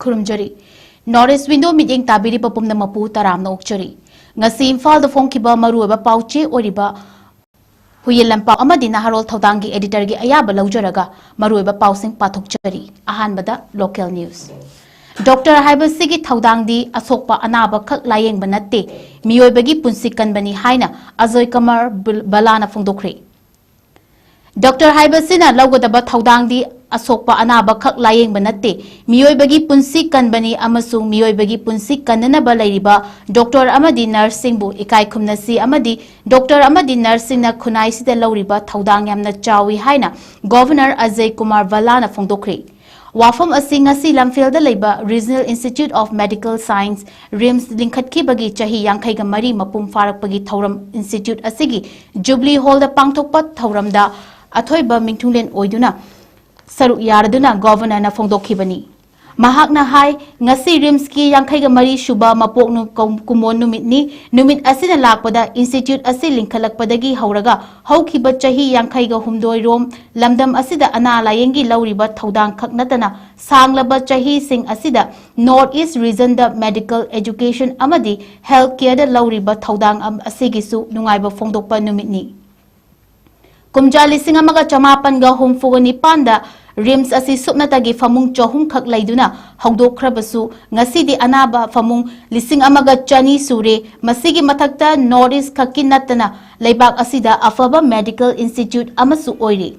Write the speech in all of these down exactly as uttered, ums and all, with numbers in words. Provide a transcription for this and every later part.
ꯈꯨꯔꯨꯝꯖꯔꯤ꯫ North East Window ꯃꯤꯠꯌꯦꯡ ꯇꯥꯕꯤꯔꯤꯕ ꯄꯨꯝꯅꯃꯛꯄꯨ ꯇꯔꯥꯝꯅ ꯑꯣꯛꯆꯔꯤ꯫ ꯉꯁꯤ ꯏꯝꯐꯥꯜꯗ ꯐꯣꯡꯈꯤꯕ ꯃꯔꯨꯑꯣꯏꯕ ꯄꯥꯎꯆꯦ ꯑꯣꯏꯔꯤꯕ ꯍꯨꯌꯦꯟ ꯂꯝꯄꯥꯛ ꯑꯃꯗꯤ ꯅꯍꯥꯔꯣꯜ ꯊꯧꯗꯥꯡꯒꯤ editorꯒꯤ ꯑꯌꯥꯕ ꯂꯧꯖꯔꯒ ꯃꯔꯨꯑꯣꯏꯕ ꯄꯥꯎꯁꯤꯡ ꯄꯥꯊꯣꯛꯆꯔꯤ꯫ ꯑꯍꯥꯟꯕꯗ local news꯫ Doctor ꯍꯥꯏꯕꯁꯤꯒꯤ ꯊꯧꯗꯥꯡꯗꯤ ꯑꯁꯣꯛꯄ ꯑꯅꯥꯕ ꯈꯛ ꯂꯥꯌꯦꯡꯕ ꯅꯠꯇꯦ, ꯃꯤꯑꯣꯏꯕꯒꯤ ꯄꯨꯟꯁꯤ ꯀꯟꯕꯅꯤ ꯍꯥꯏꯅ ꯑꯖꯣꯏ ꯀꯃꯔ ꯕꯜ-, ꯕꯂꯥꯅ ꯐꯣꯡꯗꯣꯛꯈ꯭ꯔꯦ꯫ Doctor ꯍꯥꯏꯕꯁꯤꯅ ꯂꯧꯒꯗꯕ ꯊꯧꯗꯥꯡꯗꯤ ꯑꯁꯣꯛꯄ ꯑꯅꯥꯕ ꯈꯛ ꯂꯥꯌꯦꯡꯕ ꯅꯠꯇꯦ, ꯃꯤꯑꯣꯏꯕꯒꯤ ꯄꯨꯟꯁꯤ ꯀꯟꯕꯅꯤ ꯑꯃꯁꯨꯡ ꯃꯤꯑꯣꯏꯕꯒꯤ ꯄꯨꯟꯁꯤ ꯀꯟꯅꯅꯕ ꯂꯩꯔꯤꯕ doctor ꯑꯃꯗꯤ nurseꯁꯤꯡꯕꯨ ꯏꯀꯥꯏ ꯈꯨꯝꯅꯁꯤ ꯑꯃꯗꯤ doctor ꯑꯃꯗꯤ nurseꯁꯤꯡꯅ ꯈꯨꯟꯅꯥꯏꯁꯤꯗ ꯂꯧꯔꯤꯕ ꯊꯧꯗꯥꯡ ꯌꯥꯝꯅ ꯆꯥꯎꯏ ꯍꯥꯏꯅ Governor ꯑꯖꯌ ꯀꯨꯃꯥꯔ ꯚꯜꯂꯥꯅ ꯐꯣꯡꯗꯣꯛꯈ꯭ꯔꯦ꯫ ꯋꯥꯐꯝ ꯑꯁꯤ ꯉꯁꯤ ꯂꯝꯐꯦꯜꯗ ꯂꯩꯕ Regional Institute of Medical Science, RIMS ꯂꯤꯡꯈꯠꯈꯤꯕꯒꯤ ꯆꯍꯤ ꯌꯥꯡꯈꯩꯒ ꯃꯔꯤ ꯃꯄꯨꯡ ꯐꯥꯔꯛꯄꯒꯤ ꯊꯧꯔꯝ institute ꯑꯁꯤꯒꯤ Jubilee Hallꯗ ꯄꯥꯡꯊꯣꯛꯄ ꯊꯧꯔꯝꯗ ꯑꯊꯣꯏꯕ ꯃꯤꯡꯊꯨꯡꯂꯦꯟ ꯑꯣꯏꯗꯨꯅ ꯁꯔꯨꯛ ꯌꯥꯔꯗꯨꯅ Governorꯅ ꯐꯣꯡꯗꯣꯛꯈꯤꯕꯅꯤ꯫ ꯃꯍꯥꯛꯅ ꯍꯥꯏ, ꯉꯁꯤ RIMSꯀꯤ ꯌꯥꯡꯈꯩꯒ ꯃꯔꯤ ꯁꯨꯕ ꯃꯄꯣꯛ ꯅꯨ-, ꯀꯨꯝ-, ꯀꯨꯝꯑꯣꯟ ꯅꯨꯃꯤꯠꯅꯤ꯫ ꯅꯨꯃꯤꯠ ꯑꯁꯤꯅ ꯂꯥꯛꯄꯗ institute ꯑꯁꯤ ꯂꯤꯡꯈꯠꯂꯛꯄꯗꯒꯤ ꯍꯧꯔꯒ ꯍꯧꯈꯤꯕ ꯆꯍꯤ ꯌꯥꯡꯈꯩꯒ ꯍꯨꯝꯗꯣꯏ ꯔꯣꯝ ꯂꯝꯗꯝ ꯑꯁꯤꯗ ꯑꯅꯥ ꯂꯥꯌꯦꯡꯒꯤ ꯂꯧꯔꯤꯕ ꯊꯧꯗꯥꯡ ꯈꯛ ꯅꯠꯇꯅ ꯁꯥꯡꯂꯕ ꯆꯍꯤꯁꯤꯡ ꯑꯁꯤꯗ North East Regionꯗ medical education ꯑꯃꯗꯤ health careꯗ ꯂꯧꯔꯤꯕ ꯊꯧꯗꯥꯡ ꯑꯝ-, ꯑꯁꯤꯒꯤꯁꯨ ꯅꯨꯡꯉꯥꯏꯕ ꯐꯣꯡꯗꯣꯛꯄ ꯅꯨꯃꯤꯠꯅꯤ꯫ ꯀꯨꯝꯖꯥ ꯂꯤꯁꯤꯡ ꯑꯃꯒ ꯆꯃꯥꯄꯟꯒ ꯍꯨꯝꯐꯨꯒ ꯅꯤꯄꯥꯟꯗ RIMS ꯑꯁꯤ ꯁꯨꯞꯅꯇꯒꯤ ꯐꯃꯨꯡ ꯆꯍꯨꯝ ꯈꯛ ꯂꯩꯗꯨꯅ ꯍꯧꯗꯣꯛꯈ꯭ꯔꯕꯁꯨ, ꯉꯁꯤꯗꯤ ꯑꯅꯥꯕ ꯐꯃꯨꯡ ꯂꯤꯁꯤꯡ ꯑꯃꯒ ꯆꯅꯤ ꯁꯨꯔꯦ꯫ ꯃꯁꯤꯒꯤ ꯃꯊꯛꯇ North East ꯈꯛꯀꯤ ꯅꯠꯇꯅ ꯂꯩꯕꯥꯛ ꯑꯁꯤꯗ ꯑꯐꯕ medical institute ꯑꯃꯁꯨ ꯑꯣꯏꯔꯤ꯫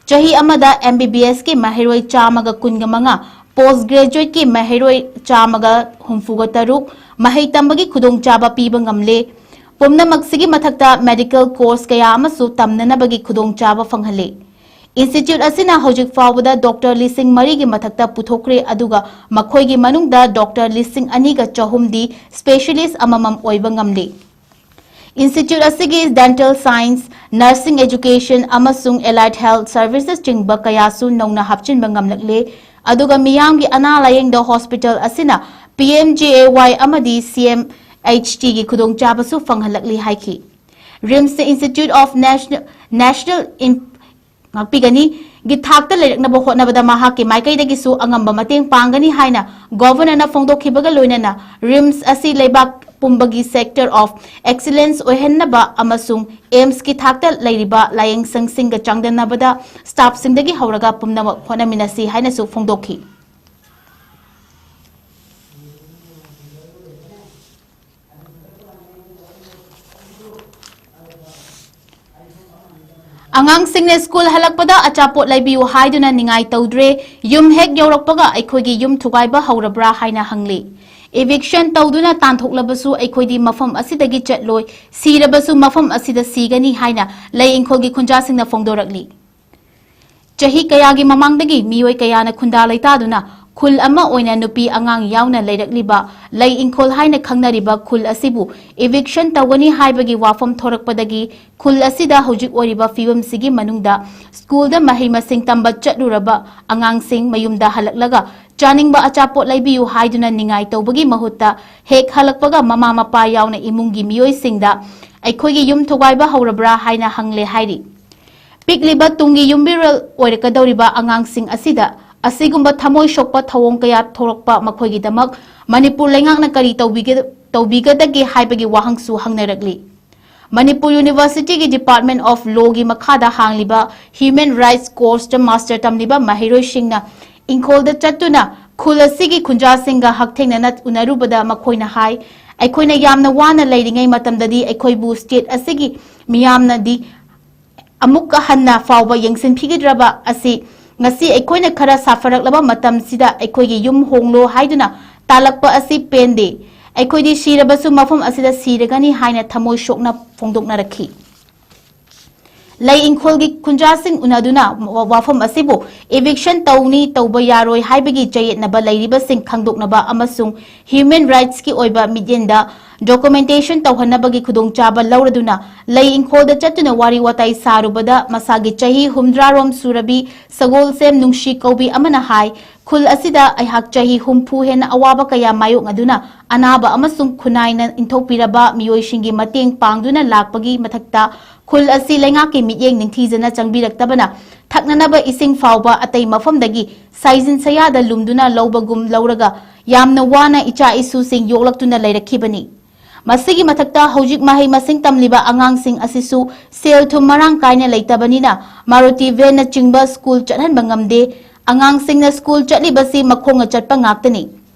ꯆꯍꯤ ꯑꯃꯗ MBBSꯀꯤ ꯃꯍꯩꯔꯣꯏ ꯆꯥꯝꯃꯒ ꯀꯨꯟꯒ ꯃꯉꯥ, post graduateꯀꯤ ꯃꯍꯩꯔꯣꯏ ꯆꯥꯝꯃꯒ ꯍꯨꯝꯐꯨꯒ ꯇꯔꯨꯛ ꯃꯍꯩ ꯇꯝꯕꯒꯤ ꯈꯨꯗꯣꯡꯆꯥꯕ ꯄꯤꯕ ꯉꯝꯂꯦ꯫ ꯄꯨꯝꯅꯃꯛꯁꯤꯒꯤ ꯃꯊꯛꯇ medical course ꯀꯌꯥ ꯑꯃꯁꯨ ꯇꯝꯅꯅꯕꯒꯤ ꯈꯨꯗꯣꯡꯆꯥꯕ ꯐꯪꯍꯜꯂꯦ꯫ Institute ꯑꯁꯤꯅ ꯍꯧꯖꯤꯛ ꯐꯥꯎꯕꯗ doctor ꯂꯤꯁꯤꯡ ꯃꯔꯤꯒꯤ ꯃꯊꯛꯇ ꯄꯨꯊꯣꯛꯈ꯭ꯔꯦ, ꯑꯗꯨꯒ ꯃꯈꯣꯏꯒꯤ ꯃꯅꯨꯡꯗ doctor ꯂꯤꯁꯤꯡ ꯑꯅꯤꯒ ꯆꯍꯨꯝꯗꯤ specialist ꯑꯃꯃꯝ ꯑꯣꯏꯕ ꯉꯝꯂꯦ꯫ Institute ꯑꯁꯤꯒꯤ dental science, nursing education ꯑꯃꯁꯨꯡ allied health services ꯆꯤꯡꯕ ꯀꯌꯥꯁꯨ ꯅꯧꯅ ꯍꯥꯞꯆꯤꯟꯕ ꯉꯝꯂꯛꯂꯦ, ꯑꯗꯨꯒ ꯃꯤꯌꯥꯝꯒꯤ ꯑꯅꯥ ꯂꯥꯌꯦꯡꯗ hospital ꯑꯁꯤꯅ PMJAY ꯑꯃꯗꯤ CMHTꯒꯤ ꯈꯨꯗꯣꯡꯆꯥꯕꯁꯨ ꯐꯪꯍꯜꯂꯛꯂꯤ ꯍꯥꯏꯈꯤ꯫ RIMSꯅ Institute of National, National In-, ꯉꯥꯛꯄꯤꯒꯅꯤ꯫ ꯒꯤ ꯊꯥꯛꯇ ꯂꯩꯔꯛꯅꯕ ꯍꯣꯠꯅꯕꯗ ꯃꯍꯥꯛꯀꯤ ꯃꯥꯏꯀꯩꯗꯒꯤꯁꯨ ꯑꯉꯝꯕ ꯃꯇꯦꯡ ꯄꯥꯡꯒꯅꯤ ꯍꯥꯏꯅ ꯒꯣꯚꯔꯅꯔꯅ ꯐꯣꯡꯗꯣꯛꯈꯤꯕꯒ ꯂꯣꯏꯅꯅ RIMS ꯑꯁꯤ ꯂꯩꯕꯥꯛ ꯄꯨꯝꯕꯒꯤ Center of Excellence ꯑꯣꯏꯍꯟꯅꯕ ꯑꯃꯁꯨꯡ AIIMSꯀꯤ ꯊꯥꯛꯇ ꯂꯩꯔꯤꯕ ꯂꯥꯏꯌꯦꯡꯁꯪꯁꯤꯡꯒ ꯆꯥꯡꯗꯝꯅꯕꯗ staffꯁꯤꯡꯗꯒꯤ ꯍꯧꯔꯒ ꯄꯨꯝꯅꯃꯛ ꯍꯣꯠꯅꯃꯤꯟꯅꯁꯤ ꯍꯥꯏꯅꯁꯨ ꯐꯣꯡꯗꯣꯛꯈꯤ꯫ ꯑꯉꯥꯡꯁꯤꯡꯅ ꯁ꯭ꯀꯨꯜ ꯍꯜꯂꯛꯄꯗ ꯑꯆꯥꯄꯣꯠ ꯂꯩꯕꯤꯌꯨ ꯍꯥꯏꯗꯨꯅ ꯅꯤꯡꯉꯥꯏ ꯇꯧꯗ꯭ꯔꯦ꯫ ꯌꯨꯝ ꯍꯦꯛ ꯌꯧꯔꯛꯄꯒ ꯑꯩꯈꯣꯏꯒꯤ ꯌꯨꯝ ꯊꯨꯒꯥꯏꯕ ꯍꯧꯔꯕ꯭ꯔꯥ ꯍꯥꯏꯅ ꯍꯪꯂꯤ꯫ Eviction ꯇꯧꯗꯨꯅ ꯇꯥꯟꯊꯣꯛꯂꯕꯁꯨ ꯑꯩꯈꯣꯏꯗꯤ ꯃꯐꯝ ꯑꯁꯤꯗꯒꯤ ꯆꯠꯂꯣꯏ, ꯁꯤꯔꯕꯁꯨ ꯃꯐꯝ ꯑꯁꯤꯗ ꯁꯤꯒꯅꯤ ꯍꯥꯏꯅ ꯂꯩ ꯏꯪꯈꯣꯜꯒꯤ ꯈꯨꯟꯖꯥꯁꯤꯡꯅ ꯐꯣꯡꯗꯣꯔꯛꯂꯤ꯫ ꯆꯍꯤ ꯀꯌꯥꯒꯤ ꯃꯃꯥꯡꯗꯒꯤ ꯃꯤꯑꯣꯏ ꯀꯌꯥꯅ ꯈꯨꯟꯗꯥ ꯂꯩꯇꯥꯗꯨꯅ ꯈꯨꯜ ꯑꯃ ꯑꯣꯏꯅ ꯅꯨꯄꯤ ꯑꯉꯥꯡ ꯌꯥꯎꯅ ꯂꯩꯔꯛꯂꯤꯕ ꯂꯩ ꯏꯪꯈꯣꯜ ꯍꯥꯏꯅ ꯈꯪꯅꯔꯤꯕ ꯈꯨꯜ ꯑꯁꯤꯕꯨ eviction ꯇꯧꯒꯅꯤ ꯍꯥꯏꯕꯒꯤ ꯋꯥꯐꯝ ꯊꯣꯔꯛꯄꯗꯒꯤ ꯈꯨꯜ ꯑꯁꯤꯗ ꯍꯧꯖꯤꯛ ꯑꯣꯏꯔꯤꯕ ꯐꯤꯕꯝꯁꯤꯒꯤ ꯃꯅꯨꯡꯗ ꯁ꯭ꯀꯨꯜꯗ ꯃꯍꯩ ꯃꯁꯤꯡ ꯇꯝꯕ ꯆꯠꯂꯨꯔꯕ ꯑꯉꯥꯡꯁꯤꯡ ꯃꯌꯨꯝꯗ ꯍꯜꯂꯛꯂꯒ ꯆꯥꯅꯤꯡꯕ ꯑꯆꯥꯄꯣꯠ ꯂꯩꯕꯤꯌꯨ ꯍꯥꯏꯗꯨꯅ ꯅꯤꯡꯉꯥꯏ ꯇꯧꯕꯒꯤ ꯃꯍꯨꯠꯇ ꯍꯦꯛ ꯍꯜꯂꯛꯄꯒ ꯃꯃꯥ ꯃꯄꯥ ꯌꯥꯎꯅ ꯏꯃꯨꯡꯒꯤ ꯃꯤꯑꯣꯏꯁꯤꯡꯗ ꯑꯩꯈꯣꯏꯒꯤ ꯌꯨꯝ ꯊꯨꯒꯥꯏꯕ ꯍꯧꯔꯕ꯭ꯔꯥ ꯍꯥꯏꯅ ꯍꯪꯂꯦ ꯍꯥꯏꯔꯤ꯫ ꯄꯤꯛꯂꯤꯕ ꯇꯨꯡꯒꯤ ꯌꯨꯝꯕꯤꯔꯣꯜ ꯑꯣꯏꯔꯛꯀꯗꯧꯔꯤꯕ ꯑꯉꯥꯡꯁꯤꯡ ꯑꯁꯤꯗ ꯑꯁꯤꯒꯨꯝꯕ ꯊꯃꯣꯏ ꯁꯣꯛꯄ ꯊꯧꯑꯣꯡ ꯀꯌꯥ ꯊꯣꯛꯂꯛꯄ ꯃꯈꯣꯏꯒꯤꯗꯃꯛ ꯃꯅꯤꯄꯨꯔ ꯂꯩꯉꯥꯛꯅ ꯀꯔꯤ ꯇꯧꯕꯤꯒ-, ꯇꯧꯕꯤꯒꯗꯒꯦ ꯍꯥꯏꯕꯒꯤ ꯋꯥꯍꯪꯁꯨ ꯍꯪꯅꯔꯛꯂꯤ꯫ ꯃꯅꯤꯄꯨꯔ Universityꯒꯤ Department of Lawꯒꯤ ꯃꯈꯥꯗ ꯍꯥꯡꯂꯤꯕ Human Rights Courseꯇ master ꯇꯝꯂꯤꯕ ꯃꯍꯩꯔꯣꯏꯁꯤꯡꯅ ꯏꯪꯈꯣꯜꯗ ꯆꯠꯇꯨꯅ ꯈꯨꯜ ꯑꯁꯤꯒꯤ ꯈꯨꯟꯖꯥꯁꯤꯡꯒ ꯍꯛꯊꯦꯡꯅꯅ ꯎꯅꯔꯨꯕꯗ ꯃꯈꯣꯏꯅ ꯍꯥꯏ, ꯑꯩꯈꯣꯏꯅ ꯌꯥꯝꯅ ꯋꯥꯅ ꯂꯩꯔꯤꯉꯩ ꯃꯇꯝꯗꯗꯤ ꯑꯩꯈꯣꯏꯕꯨ state ꯑꯁꯤꯒꯤ ꯃꯤꯌꯥꯝꯅꯗꯤ ꯑꯃꯨꯛꯀ ꯍꯟꯅ ꯐꯥꯎꯕ ꯌꯦꯡꯁꯤꯟꯈꯤꯒꯗ꯭ꯔꯕ ꯑꯁꯤ ꯉꯁꯤ ꯑꯩꯈꯣꯏꯅ ꯈꯔ ꯁꯥꯐꯔꯛꯂꯕ ꯃꯇꯝꯁꯤꯗ ꯑꯩꯈꯣꯏꯒꯤ ꯌꯨꯝ ꯍꯣꯡꯂꯣ ꯍꯥꯏꯗꯨꯅ ꯇꯥꯜꯂꯛꯄ ꯑꯁꯤ ꯄꯦꯟꯗꯦ꯫ ꯑꯩꯈꯣꯏꯗꯤ ꯁꯤꯔꯕꯁꯨ ꯃꯐꯝ ꯑꯁꯤꯗ ꯁꯤꯔꯒꯅꯤ ꯍꯥꯏꯅ ꯊꯃꯣꯏ ꯁꯣꯛꯅ ꯐꯣꯡꯗꯣꯛꯅꯔꯛꯈꯤ꯫ ꯂꯩ ꯏꯪꯈꯣꯜꯒꯤ ꯈꯨꯟꯖꯥꯁꯤꯡ ꯎꯅꯗꯨꯅ ꯋꯥꯐꯝ ꯑꯁꯤꯕꯨ eviction ꯇꯧꯅꯤ, ꯇꯧꯕ ꯌꯥꯔꯣꯏ ꯍꯥꯏꯕꯒꯤ ꯆꯌꯦꯠꯅꯕ ꯂꯩꯔꯤꯕꯁꯤꯡ ꯈꯪꯗꯣꯛꯅꯕ ꯑꯃꯁꯨꯡ human rightsꯀꯤ ꯑꯣꯏꯕ ꯃꯤꯠꯌꯦꯡꯗ Documentation ꯇꯧꯍꯟꯅꯕꯒꯤ ꯈꯨꯗꯣꯡꯆꯥꯕ ꯂꯧꯔꯗꯨꯅ ꯂꯩ ꯏꯪꯈꯣꯜꯗ ꯆꯠꯇꯨꯅ ꯋꯥꯔꯤ ꯋꯥꯇꯥꯏ ꯁꯥꯔꯨꯕꯗ ꯃꯁꯥꯒꯤ ꯆꯍꯤ ꯍꯨꯝꯗ꯭ꯔꯥ ꯔꯣꯝ ꯁꯨꯔꯕꯤ ꯁꯒꯣꯜꯁꯦꯝ ꯅꯨꯡꯁꯤ ꯀꯧꯕꯤ ꯑꯃꯅ ꯍꯥꯏ, "ꯈꯨꯜ ꯑꯁꯤꯗ ꯑꯩꯍꯥꯛ ꯆꯍꯤ ꯍꯨꯝꯐꯨ ꯍꯦꯟꯅ ꯑꯋꯥꯕ ꯀꯌꯥ ꯃꯥꯌꯣꯛꯅꯗꯨꯅ ꯑꯅꯥꯕ ꯑꯃꯁꯨꯡ ꯈꯨꯟꯅꯥꯏꯅ ꯏꯟꯊꯣꯛꯄꯤꯔꯕ ꯃꯤꯑꯣꯏꯁꯤꯡꯒꯤ ꯃꯇꯦꯡ ꯄꯥꯡꯗꯨꯅ ꯂꯥꯛꯄꯒꯤ ꯃꯊꯛꯇ ꯈꯨꯜ ꯑꯁꯤ ꯂꯩꯉꯥꯛꯀꯤ ꯃꯤꯠꯌꯦꯡ ꯅꯤꯡꯊꯤꯖꯅ ꯆꯪꯕꯤꯔꯛꯇꯕꯅ ꯊꯛꯅꯅꯕ ꯏꯁꯤꯡ ꯐꯥꯎꯕ ꯑꯇꯩ ꯃꯐꯝꯗꯒꯤ ꯁꯥꯏꯖꯤꯟ ꯁꯌꯥꯗ ꯂꯨꯝꯗꯨꯅ ꯂꯧꯕꯒꯨꯝ ꯂꯧꯔꯒ ꯌꯥꯝꯅ ꯋꯥꯅ ꯏꯆꯥ ꯏꯁꯨꯁꯤꯡ ꯌꯣꯛꯂꯛꯇꯨꯅ ꯂꯩꯔꯛꯈꯤꯕꯅꯤ꯫ ꯃꯁꯤꯒꯤ ꯃꯊꯛꯇ ꯍꯧꯖꯤꯛ ꯃꯍꯩ ꯃꯁꯤꯡ ꯇꯝꯂꯤꯕ ꯑꯉꯥꯡꯁꯤꯡ ꯑꯁꯤꯁꯨ ꯁꯦꯜ ꯊꯨꯝ ꯃꯔꯥꯡ ꯀꯥꯏꯅ ꯂꯩꯇꯕꯅꯤꯅ ꯃꯥꯔꯨꯇꯤ ꯚꯦꯟꯅꯆꯤꯡꯕ ꯁ꯭ꯀꯨꯜ ꯆꯠꯍꯟꯕ ꯉꯝꯗꯦ꯫ ꯑꯉꯥꯡꯁꯤꯡꯅ ꯁ꯭ꯀꯨꯜ ꯆꯠꯂꯤꯕꯁꯤ ꯃꯈꯣꯡꯅ ꯆꯠꯄ ꯉꯥꯛꯇꯅꯤ꯫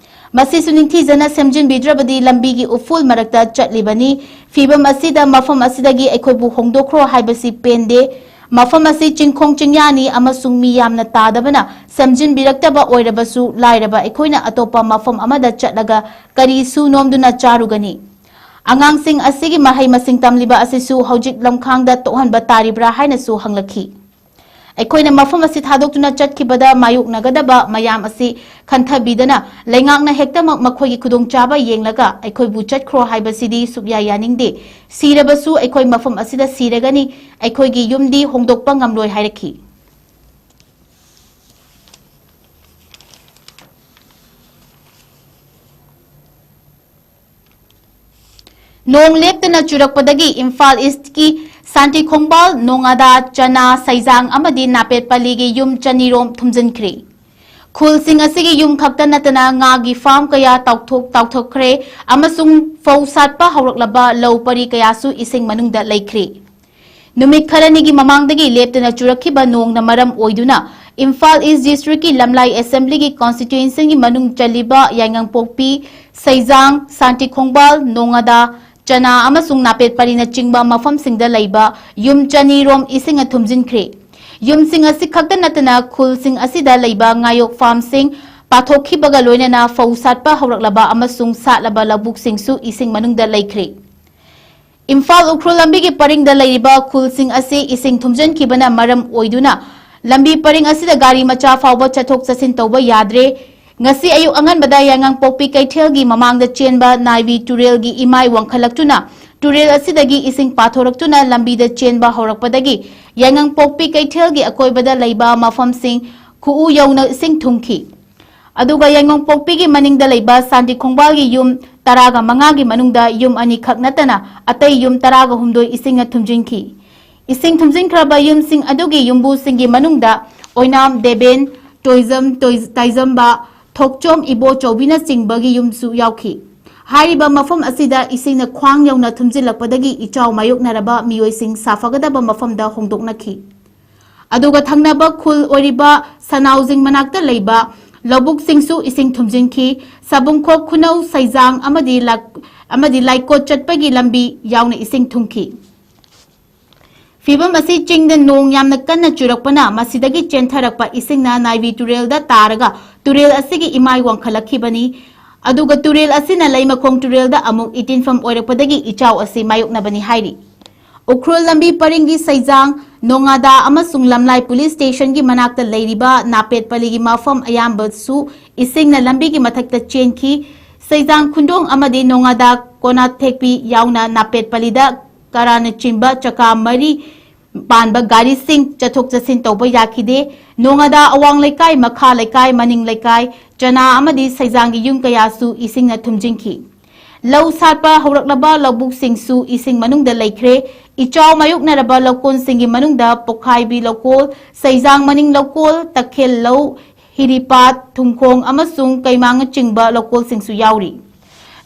ꯃꯁꯤꯁꯨ ꯅꯤꯡꯊꯤꯖꯅ ꯁꯦꯝꯖꯤꯟꯕꯤꯗ꯭ꯔꯕꯗꯤ ꯂꯝꯕꯤꯒꯤ ꯎꯐꯨꯜ ꯃꯔꯛꯇ ꯆꯠꯂꯤꯕꯅꯤ꯫ ꯐꯤꯕꯝ ꯑꯁꯤꯗ ꯃꯐꯝ ꯑꯁꯤꯗꯒꯤ ꯑꯩꯈꯣꯏꯕꯨ ꯍꯣꯡꯗꯣꯛꯈ꯭ꯔꯣ ꯍꯥꯏꯕꯁꯤ ꯄꯦꯟꯗꯦ꯫ ꯃꯐꯝ ꯑꯁꯤ ꯆꯤꯡꯈꯣꯡ ꯆꯤꯡꯌꯥꯅꯤ ꯑꯃꯁꯨꯡ ꯃꯤ ꯌꯥꯝꯅ ꯇꯥꯗꯕꯅ ꯁꯦꯝꯖꯤꯟꯕꯤꯔꯛꯇꯕ ꯑꯣꯏꯔꯕꯁꯨ ꯂꯥꯏꯔꯕ ꯑꯩꯈꯣꯏꯅ ꯑꯇꯣꯞꯄ ꯃꯐꯝ ꯑꯃꯗ ꯆꯠꯂꯒ ꯀꯔꯤ ꯁꯨ ꯅꯣꯝꯗꯨꯅ ꯆꯥꯔꯨꯒꯅꯤ?" ꯑꯉꯥꯡꯁꯤꯡ ꯑꯁꯤꯒꯤ ꯃꯍꯩ ꯃꯁꯤꯡ ꯇꯝꯂꯤꯕ ꯑꯁꯤꯁꯨ ꯍꯧꯖꯤꯛ ꯂꯝꯈꯥꯡꯗ ꯇꯣꯛꯍꯟꯕ ꯇꯥꯔꯤꯕ꯭ꯔꯥ ꯍꯥꯏꯅꯁꯨ ꯍꯪꯂꯛꯈꯤ꯫ ꯑꯩꯈꯣꯏꯅ ꯃꯐꯝ ꯑꯁꯤ ꯊꯥꯗꯣꯛꯇꯨꯅ ꯆꯠꯈꯤꯕꯗ ꯃꯥꯌꯣꯛꯅꯒꯗꯕ ꯃꯌꯥꯝ ꯑꯁꯤ ꯈꯟꯊꯕꯤꯗꯅ ꯂꯩꯉꯥꯛꯅ ꯍꯦꯛꯇꯃꯛ ꯃꯈꯣꯏꯒꯤ ꯈꯨꯗꯣꯡꯆꯥꯕ ꯌꯦꯡꯂꯒ ꯑꯩꯈꯣꯏꯕꯨ ꯆꯠꯈ꯭ꯔꯣ ꯍꯥꯏꯕꯁꯤꯗꯤ ꯁꯨꯛꯌꯥ ꯌꯥꯅꯤꯡꯗꯦ꯫ ꯁꯤꯔꯕꯁꯨ ꯑꯩꯈꯣꯏ ꯃꯐꯝ ꯑꯁꯤꯗ ꯁꯤꯔꯒꯅꯤ꯫ ꯑꯩꯈꯣꯏꯒꯤ ꯌꯨꯝꯗꯤ ꯍꯣꯡꯗꯣꯛꯄ ꯉꯝꯂꯣꯏ ꯍꯥꯏꯔꯛꯈꯤ꯫ ꯅꯣꯡ ꯂꯦꯞꯇꯅ ꯆꯨꯔꯛꯄꯗꯒꯤ ꯏꯝꯐꯥꯜ ꯏꯁ꯭ꯠꯀꯤ ꯁꯥꯟꯇꯤ ꯈꯣꯡꯕꯥꯜ, ꯅꯣꯉꯥꯗꯥ, ꯆꯅꯥ, ꯁꯩꯖꯥꯡ ꯑꯃꯗꯤ ꯅꯥꯄꯦꯠꯄꯂꯤꯒꯤ ꯌꯨꯝ ꯆꯅꯤꯔꯣꯝ ꯊꯨꯝꯖꯤꯟꯈ꯭ꯔꯦ꯫ ꯈꯨꯜꯁꯤꯡ ꯑꯁꯤꯒꯤ ꯌꯨꯝ ꯈꯛꯇ ꯅꯠꯇꯅ ꯉꯥꯒꯤ ꯐꯥꯔꯝ ꯀꯌꯥ ꯇꯥꯎꯊꯣꯛ-, ꯇꯥꯎꯊꯣꯛꯈ꯭ꯔꯦ ꯑꯃꯁꯨꯡ ꯐꯧ ꯁꯥꯠꯄ ꯍꯧꯔꯛꯂꯕ ꯂꯧ ꯄꯔꯤ ꯀꯌꯥꯁꯨ ꯏꯁꯤꯡ ꯃꯅꯨꯡꯗ ꯂꯩꯈ꯭ꯔꯦ꯫ ꯅꯨꯃꯤꯠ ꯈꯔꯅꯤꯒꯤ ꯃꯃꯥꯡꯗꯒꯤ ꯂꯦꯞꯇꯅ ꯆꯨꯔꯛꯈꯤꯕ ꯅꯣꯡꯅ ꯃꯔꯝ ꯑꯣꯏꯗꯨꯅ ꯏꯝꯐꯥꯜ ꯏꯁ꯭ꯠ ꯗꯤꯁ꯭ꯠꯔꯤꯛꯀꯤ ꯂꯝꯂꯥꯏ ꯑꯦꯁꯦꯝꯕ꯭ꯂꯤꯒꯤ ꯀꯣꯟꯁꯇꯤꯇ꯭ꯌꯨꯌꯦꯟꯁꯤꯒꯤ ꯃꯅꯨꯡ ꯆꯜꯂꯤꯕ ꯌꯥꯏꯉꯪꯄꯣꯛꯄꯤ, ꯁꯩꯖꯥꯡ, ꯁꯥꯟꯇꯤ ꯈꯣꯡꯕꯥꯜ, ꯅꯣꯉꯥꯗꯥ, ꯆꯅꯥ ꯑꯃꯁꯨꯡ ꯅꯥꯄꯦꯠ ꯄꯔꯤꯅꯆꯤꯡꯕ ꯃꯐꯝꯁꯤꯡꯗ ꯂꯩꯕ ꯌꯨꯝ ꯆꯅꯤꯔꯣꯝ ꯏꯁꯤꯡꯅ ꯊꯨꯝꯖꯤꯟꯈ꯭ꯔꯦ꯫ ꯌꯨꯝꯁꯤꯡ ꯑꯁꯤ ꯈꯛꯇ ꯅꯠꯇꯅ ꯈꯨꯜꯁꯤꯡ ꯑꯁꯤꯗ ꯂꯩꯕ ꯉꯥꯌꯣꯛ ꯐꯥꯔꯝꯁꯤꯡ ꯄꯥꯊꯣꯛꯈꯤꯕꯒ ꯂꯣꯏꯅꯅ ꯐꯧ ꯁꯥꯠꯄ ꯍꯧꯔꯛꯂꯕ ꯑꯃꯁꯨꯡ ꯁꯥꯠꯂꯕ ꯂꯧꯕꯨꯛꯁꯤꯡꯁꯨ ꯏꯁꯤꯡ ꯃꯅꯨꯡꯗ ꯂꯩꯈ꯭ꯔꯦ꯫ ꯏꯝꯐꯥꯜ ꯎꯈ꯭ꯔꯨꯜ ꯂꯝꯕꯤꯒꯤ ꯄꯔꯤꯡꯗ ꯂꯩꯔꯤꯕ ꯈꯨꯜꯁꯤꯡ ꯑꯁꯤ ꯏꯁꯤꯡ ꯊꯨꯝꯖꯤꯟꯈꯤꯕꯅ ꯃꯔꯝ ꯑꯣꯏꯗꯨꯅ ꯂꯝꯕꯤ ꯄꯔꯤꯡ ꯑꯁꯤꯗ ꯒꯥꯔꯤ ꯃꯆꯥ ꯐꯥꯎꯕ ꯆꯠꯊꯣꯛ ꯆꯠꯁꯤꯟ ꯇꯧꯕ ꯌꯥꯗ꯭ꯔꯦ꯫ ꯉꯁꯤ ꯑꯌꯨꯛ ꯑꯉꯟꯕꯗ ꯌꯥꯏꯉꯪꯄꯣꯛꯄꯤ ꯀꯩꯊꯦꯜꯒꯤ ꯃꯃꯥꯡꯗ ꯆꯦꯟꯕ ꯅꯥꯏꯕꯤ ꯇꯨꯔꯦꯜꯒꯤ ꯏꯃꯥꯏ ꯋꯥꯡꯈꯠꯂꯛꯇꯨꯅ ꯇꯨꯔꯦꯜ ꯑꯁꯤꯗꯒꯤ ꯏꯁꯤꯡ ꯄꯥꯊꯣꯔꯛꯇꯨꯅ ꯂꯝꯕꯤꯗ ꯆꯦꯟꯕ ꯍꯧꯔꯛꯄꯗꯒꯤ ꯌꯥꯏꯉꯪꯄꯣꯛꯄꯤ ꯀꯩꯊꯦꯜꯒꯤ ꯑꯀꯣꯏꯕꯗ ꯂꯩꯕ ꯃꯐꯝꯁꯤꯡ ꯈꯨꯎ ꯌꯧꯅ ꯏꯁꯤꯡ ꯊꯨꯝꯈꯤ꯫ ꯑꯗꯨꯒ ꯌꯥꯏꯉꯪꯄꯣꯛꯄꯤꯒꯤ ꯃꯅꯤꯡꯗ ꯂꯩꯕ ꯁꯥꯟꯇꯤ ꯈꯣꯡꯕꯥꯜꯒꯤ ꯌꯨꯝ ꯇꯔꯥꯒ ꯃꯉꯥꯒꯤ ꯃꯅꯨꯡꯗ ꯌꯨꯝ ꯑꯅꯤꯈꯛ ꯅꯠꯇꯅ ꯑꯇꯩ ꯌꯨꯝ ꯇꯔꯥꯒ ꯍꯨꯝꯗꯣꯏ ꯏꯁꯤꯡꯅ ꯊꯨꯝꯖꯤꯟꯈꯤ꯫ ꯏꯁꯤꯡ ꯊꯨꯝꯖꯤꯟꯈ꯭ꯔꯕ ꯌꯨꯝꯁꯤꯡ ꯑꯗꯨꯒꯤ ꯌꯨꯝꯕꯨꯁꯤꯡꯒꯤ ꯃꯅꯨꯡꯗ ꯑꯣꯏꯅꯥꯝ ꯗꯦꯕꯦꯟ, ꯇꯣꯏꯖꯝ, ꯇꯣꯏ-, ꯇꯥꯏꯖꯝꯕ, ꯊꯣꯛꯆꯣꯝ ꯏꯕꯣꯆꯧꯕꯤꯅꯆꯤꯡꯕꯒꯤ ꯌꯨꯝꯁꯨ ꯌꯥꯎꯈꯤ꯫ ꯍꯥꯏꯔꯤꯕ ꯃꯐꯝ ꯑꯁꯤꯗ ꯏꯁꯤꯡꯅ ꯈ꯭ꯋꯥꯡ ꯌꯧꯅ ꯊꯨꯝꯖꯤꯜꯂꯛꯄꯗꯒꯤ ꯏꯆꯥꯎ ꯃꯥꯌꯣꯛꯅꯔꯕ ꯃꯤꯑꯣꯏꯁꯤꯡ ꯁꯥꯐꯒꯗꯕ ꯃꯐꯝꯗ ꯍꯣꯡꯗꯣꯛꯅꯈꯤ꯫ ꯑꯗꯨꯒ ꯊꯪꯅꯕ ꯈꯨꯜ ꯑꯣꯏꯔꯤꯕ ꯁꯅꯥꯎꯖꯤꯡ ꯃꯅꯥꯛꯇ ꯂꯩꯕ ꯂꯧꯕꯨꯛꯁꯤꯡꯁꯨ ꯏꯁꯤꯡ ꯊꯨꯝꯖꯤꯟꯈꯤ꯫ ꯁꯥꯕꯨꯡꯈꯣꯛ, ꯈꯨꯅꯧ, ꯁꯩꯖꯥꯡ ꯑꯃꯗꯤ ꯂꯥꯛ-, ꯑꯃꯗꯤ ꯂꯥꯏꯀꯣꯠ ꯆꯠꯄꯒꯤ ꯂꯝꯕꯤ ꯌꯥꯎꯅ ꯏꯁꯤꯡ ꯊꯨꯝꯈꯤ꯫ ꯐꯤꯚꯝ ꯑꯁꯤ ꯆꯤꯡꯗ ꯅꯣꯡ ꯌꯥꯝꯅ ꯀꯟꯅ ꯆꯨꯔꯛꯄꯅ ꯃꯁꯤꯗꯒꯤ ꯆꯦꯟꯊꯔꯛꯄ ꯏꯁꯤꯡꯅ ꯅꯥꯏꯕꯤ ꯇꯨꯔꯦꯜꯗ ꯇꯥꯔꯒ ꯇꯨꯔꯦꯜ ꯑꯁꯤꯒꯤ ꯏꯃꯥꯏ ꯋꯥꯡꯈꯠꯂꯛꯈꯤꯕꯅꯤ꯫ ꯑꯗꯨꯒ ꯇꯨꯔꯦꯜ ꯑꯁꯤꯅ ꯂꯩꯃꯈꯣꯡ ꯇꯨꯔꯦꯜꯗ ꯑꯃꯨꯛ ꯏꯇꯤꯟꯐꯝ ꯑꯣꯏꯔꯛꯄꯗꯒꯤ ꯏꯆꯥꯎ ꯑꯁꯤ ꯃꯥꯌꯣꯛꯅꯕꯅꯤ ꯍꯥꯏꯔꯤ꯫ ꯎꯈ꯭ꯔꯨꯜ ꯂꯝꯕꯤ ꯄꯔꯤꯡꯒꯤ ꯁꯩꯖꯥꯡ, ꯅꯣꯉꯥꯗꯥ ꯑꯃꯁꯨꯡ ꯂꯝꯂꯥꯏ ꯄꯨꯂꯤꯁ ꯁ꯭ꯇꯦꯁꯟꯒꯤ ꯃꯅꯥꯛꯇ ꯂꯩꯔꯤꯕ ꯅꯥꯄꯦꯠꯄꯂꯤꯒꯤ ꯃꯐꯝ ꯑꯌꯥꯝꯕꯁꯨ ꯏꯁꯤꯡꯅ ꯂꯝꯕꯤꯒꯤ ꯃꯊꯛꯇ ꯆꯦꯟꯈꯤ꯫ ꯁꯩꯖꯥꯡ ꯈꯨꯟꯗꯣꯡ ꯑꯃꯗꯤ ꯅꯣꯉꯥꯗꯥ ꯀꯣꯅꯥꯊꯦꯛꯄꯤ ꯌꯥꯎꯅ ꯅꯥꯄꯦꯠꯄꯂꯤꯗ ꯀꯔꯥꯅꯆꯤꯡꯕ ꯆꯀꯥ ꯃꯔꯤ ꯄꯥꯟꯕ ꯒꯥꯔꯤꯁꯤꯡ ꯆꯠꯊꯣꯛ ꯆꯠꯁꯤꯟ ꯇꯧꯕ ꯌꯥꯈꯤꯗꯦ꯫ ꯅꯣꯉꯥꯗꯥ ꯑꯋꯥꯡ ꯂꯩꯀꯥꯏ, ꯃꯈꯥ ꯂꯩꯀꯥꯏ, ꯃꯅꯤꯡ ꯂꯩꯀꯥꯏ, ꯆꯅꯥ ꯑꯃꯗꯤ ꯁꯩꯖꯥꯡꯒꯤ ꯌꯨꯝ ꯀꯌꯥꯁꯨ ꯏꯁꯤꯡꯅ ꯊꯨꯝꯖꯤꯟꯈꯤ꯫ ꯂꯧ ꯁꯥꯠꯄ ꯍꯧꯔꯛꯂꯕ ꯂꯧꯕꯨꯛꯁꯤꯡꯁꯨ ꯏꯁꯤꯡ ꯃꯅꯨꯡꯗ ꯂꯩꯈ꯭ꯔꯦ꯫ ꯏꯆꯥꯎ ꯃꯥꯌꯣꯛꯅꯔꯕ ꯂꯧꯀꯣꯟꯁꯤꯡꯒꯤ ꯃꯅꯨꯡꯗ ꯄꯣꯈꯥꯏꯕꯤ ꯂꯧꯀꯣꯜ, ꯁꯩꯖꯥꯡ ꯃꯅꯤꯡ ꯂꯧꯀꯣꯜ, ꯇꯈꯦꯜ ꯂꯧ, ꯍꯤꯔꯤꯄꯥꯠ, ꯊꯨꯝꯈꯣꯡ ꯑꯃꯁꯨꯡ ꯀꯩꯃꯥꯡꯅꯆꯤꯡꯕ ꯂꯧꯀꯣꯜꯁꯤꯡꯁꯨ ꯌꯥꯎꯔꯤ꯫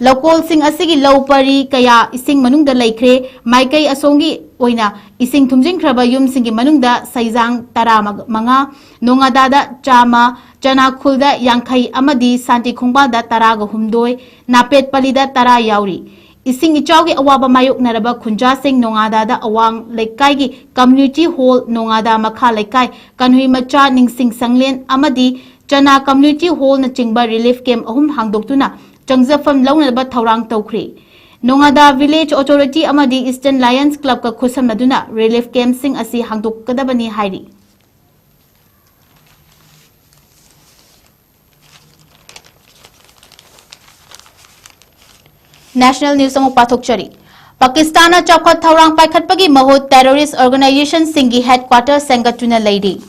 ꯂꯧꯀꯣꯜꯁꯤꯡ ꯑꯁꯤꯒꯤ ꯂꯧ ꯄꯔꯤ ꯀꯌꯥ ꯏꯁꯤꯡ ꯃꯅꯨꯡꯗ ꯂꯩꯈ꯭ꯔꯦ꯫ ꯃꯥꯏꯀꯩ ꯑꯁꯣꯝꯒꯤ ꯑꯣꯏꯅ ꯏꯁꯤꯡ ꯊꯨꯝꯖꯤꯟꯈ꯭ꯔꯕ ꯌꯨꯝꯁꯤꯡꯒꯤ ꯃꯅꯨꯡꯗ ꯁꯩꯖꯥꯡ ꯇꯔꯥꯃꯉꯥ, ꯅꯣꯉꯥꯗꯥꯗ ꯆꯥꯝꯃ, ꯆꯅꯥꯈꯨꯜꯗ ꯌꯥꯡꯈꯩ ꯑꯃꯗꯤ ꯁꯥꯟꯇꯤ ꯈꯣꯡꯕꯥꯜꯗ ꯇꯔꯥꯒ ꯍꯨꯝꯗꯣꯏ, ꯅꯥꯄꯦꯠꯄꯂꯤꯗ ꯇꯔꯥ ꯌꯥꯎꯔꯤ꯫ ꯏꯁꯤꯡ ꯏꯆꯥꯎꯒꯤ ꯑꯋꯥꯕ ꯃꯥꯌꯣꯛꯅꯔꯕ ꯈꯨꯟꯖꯥꯁꯤꯡ ꯅꯣꯉꯥꯗꯥꯗ ꯑꯋꯥꯡ ꯂꯩꯀꯥꯏꯒꯤ ꯀꯝꯌꯨꯅꯤꯇꯤ ꯍꯣꯜ, ꯅꯣꯉꯥꯗꯥ ꯃꯈꯥ ꯂꯩꯀꯥꯏ, ꯀꯟꯍꯨꯏ ꯃꯆꯥ ꯅꯤꯡꯁꯤꯡ ꯁꯪꯂꯦꯟ ꯑꯃꯗꯤ ꯆꯅꯥ ꯀꯝꯌꯨꯅꯤꯇꯤ ꯍꯣꯜꯅꯆꯤꯡꯕ ꯔꯤꯂꯤꯐ ꯀꯦꯝꯞ ꯑꯍꯨꯝ ꯍꯥꯡꯗꯣꯛꯇꯨꯅ ꯆꯪꯖꯐꯝ ꯂꯧꯅꯕ ꯊꯧꯔꯥꯡ ꯇꯧꯈ꯭ꯔꯦ꯫ ꯅꯣꯉꯥꯗꯥ ꯚꯤꯂꯦꯖ ꯑꯣꯊꯣꯔꯤꯇꯤ ꯑꯃꯗꯤ ꯏꯁꯇꯔꯟ ꯂꯥꯌꯟꯁ ꯀ꯭ꯂꯕꯀ ꯈꯨꯠꯁꯝꯅꯗꯨꯅ ꯔꯤꯂꯤꯐ ꯀꯦꯝꯞꯁꯤꯡ ꯑꯁꯤ ꯍꯥꯡꯗꯣꯛꯀꯗꯕꯅꯤ ꯍꯥꯏꯔꯤ꯫ National news ꯑꯃꯨꯛ ꯄꯥꯊꯣꯛꯆꯔꯤ꯫ ꯄꯥꯀꯤꯁꯇꯥꯟꯅ ꯆꯥꯎꯈꯠ ꯊꯧꯔꯥꯡ ꯄꯥꯏꯈꯠꯄꯒꯤ ꯃꯍꯨꯠ terrorist organizationꯁꯤꯡꯒꯤ headquarter ꯁꯦꯝꯒꯠꯇꯨꯅ ꯂꯩꯔꯤ꯫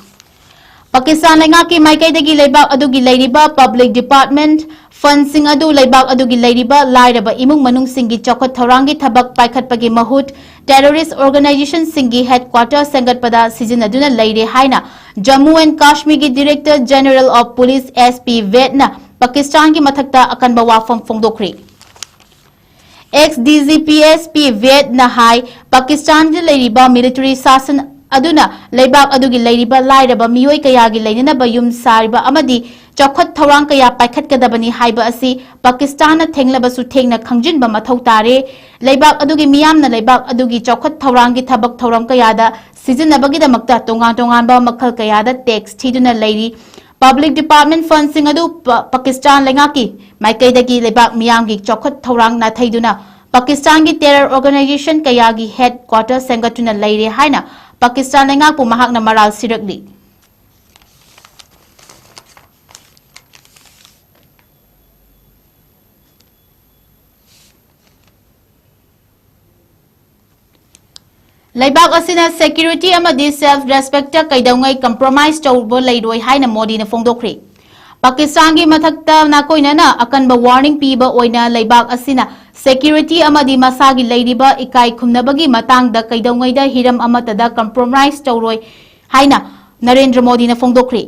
ꯄꯥꯀꯤꯁꯇꯥꯟ ꯂꯩꯉꯥꯛꯀꯤ ꯃꯥꯏꯀꯩꯗꯒꯤ ꯂꯩꯕꯥꯛ ꯑꯗꯨꯒꯤ ꯂꯩꯔꯤꯕ public department fundꯁꯤꯡ ꯑꯗꯨ ꯂꯩꯕꯥꯛ ꯑꯗꯨꯒꯤ ꯂꯩꯔꯤꯕ ꯂꯥꯏꯔꯕ ꯏꯃꯨꯡ ꯃꯅꯨꯡꯁꯤꯡꯒꯤ ꯆꯥꯎꯈꯠ ꯊꯧꯔꯥꯡꯒꯤ ꯊꯕꯛ ꯄꯥꯏꯈꯠꯄꯒꯤ ꯃꯍꯨꯠ terrorist organizationꯁꯤꯡꯒꯤ headquarter ꯁꯦꯝꯒꯠꯄꯗ ꯁꯤꯖꯤꯟꯅꯗꯨꯅ ꯂꯩꯔꯦ ꯍꯥꯏꯅ Jammu and Kashmirꯒꯤ Director General of Police S P ꯕꯦꯗꯅ ꯄꯥꯀꯤꯁꯇꯥꯟꯒꯤ ꯃꯊꯛꯇ ꯑꯀꯟꯕ ꯋꯥꯐꯝ ꯐꯣꯡꯗꯣꯛꯈ꯭ꯔꯤ꯫ Ex D G P S P ꯕꯦꯗꯅ ꯍꯥꯏ, ꯄꯥꯀꯤꯁꯇꯥꯟꯗ ꯂꯩꯔꯤꯕ military ꯁꯥꯁꯟ ꯑꯗꯨꯅ ꯂꯩꯕꯥꯛ ꯑꯗꯨꯒꯤ ꯂꯩꯔꯤꯕ ꯂꯥꯏꯔꯕ ꯃꯤꯑꯣꯏ ꯀꯌꯥꯒꯤ ꯂꯩꯅꯅꯕ ꯌꯨꯝ ꯁꯥꯔꯤꯕ ꯑꯃꯗꯤ ꯆꯥꯎꯈꯠ ꯊꯧꯔꯥꯡ ꯀꯌꯥ ꯄꯥꯏꯈꯠꯀꯗꯕꯅꯤ ꯍꯥꯏꯕ ꯑꯁꯤ ꯄꯥꯀꯤꯁꯇꯥꯟꯅ ꯊꯦꯡꯂꯕꯁꯨ ꯊꯦꯡꯅ ꯈꯪꯖꯤꯟꯕ ꯃꯊꯧ ꯇꯥꯔꯦ꯫ ꯂꯩꯕꯥꯛ ꯑꯗꯨꯒꯤ ꯃꯤꯌꯥꯝꯅ ꯂꯩꯕꯥꯛ ꯑꯗꯨꯒꯤ ꯆꯥꯎꯈꯠ ꯊꯧꯔꯥꯡꯒꯤ ꯊꯕꯛ ꯊꯧꯔꯝ ꯀꯌꯥꯗ ꯁꯤꯖꯤꯟꯅꯕꯒꯤꯗꯃꯛꯇ ꯇꯣꯉꯥꯟ ꯇꯣꯉꯥꯟꯕ ꯃꯈꯜ ꯀꯌꯥꯗ tax ꯊꯤꯗꯨꯅ ꯂꯩꯔꯤ꯫ Public department fundꯁꯤꯡ ꯑꯗꯨ ꯄ-, ꯄꯥꯀꯤꯁꯇꯥꯟ ꯂꯩꯉꯥꯛꯀꯤ ꯃꯥꯏꯀꯩꯗꯒꯤ ꯂꯩꯕꯥꯛ ꯃꯤꯌꯥꯝꯒꯤ ꯆꯥꯎꯈꯠ ꯊꯧꯔꯥꯡ ꯅꯥꯊꯩꯗꯨꯅ ꯄꯥꯀꯤꯁꯇꯥꯟꯒꯤ terror organization ꯀꯌꯥꯒꯤ headquarter ꯁꯦꯝꯒꯠꯇꯨꯅ ꯂꯩꯔꯦ ꯍꯥꯏꯅ ꯄꯥꯀꯤꯁꯇꯥꯟ ꯂꯩꯉꯥꯛꯄꯨ ꯃꯍꯥꯛꯅ ꯃꯔꯥꯜ ꯁꯤꯔꯛꯂꯤ꯫ ꯂꯩꯕꯥꯛ ꯑꯁꯤꯅ security ꯑꯃꯗꯤ self respectꯇ ꯀꯩꯗꯧꯉꯩ compromise ꯇꯧꯕ ꯂꯩꯔꯣꯏ ꯍꯥꯏꯅ ꯃꯣꯗꯤꯅ ꯐꯣꯡꯗꯣꯛꯈ꯭ꯔꯦ꯫ ꯄꯥꯀꯤꯁꯇꯥꯟꯒꯤ ꯃꯊꯛꯇ ꯅꯥꯀꯣꯏꯅꯅ ꯑꯀꯟꯕ warning ꯄꯤꯕ ꯑꯣꯏꯅ ꯂꯩꯕꯥꯛ ꯑꯁꯤꯅ security ꯑꯃꯗꯤ ꯃꯁꯥꯒꯤ ꯂꯩꯔꯤꯕ ꯏꯀꯥꯏ ꯈꯨꯝꯅꯕꯒꯤ ꯃꯇꯥꯡꯗ ꯀꯩꯗꯧꯉꯩꯗ ꯍꯤꯔꯝ ꯑꯃꯠꯇꯗ compromise ꯇꯧꯔꯣꯏ ꯍꯥꯏꯅ ꯅꯔꯦꯟꯗ꯭ꯔ ꯃꯣꯗꯤꯅ ꯐꯣꯡꯗꯣꯛꯈ꯭ꯔꯦ꯫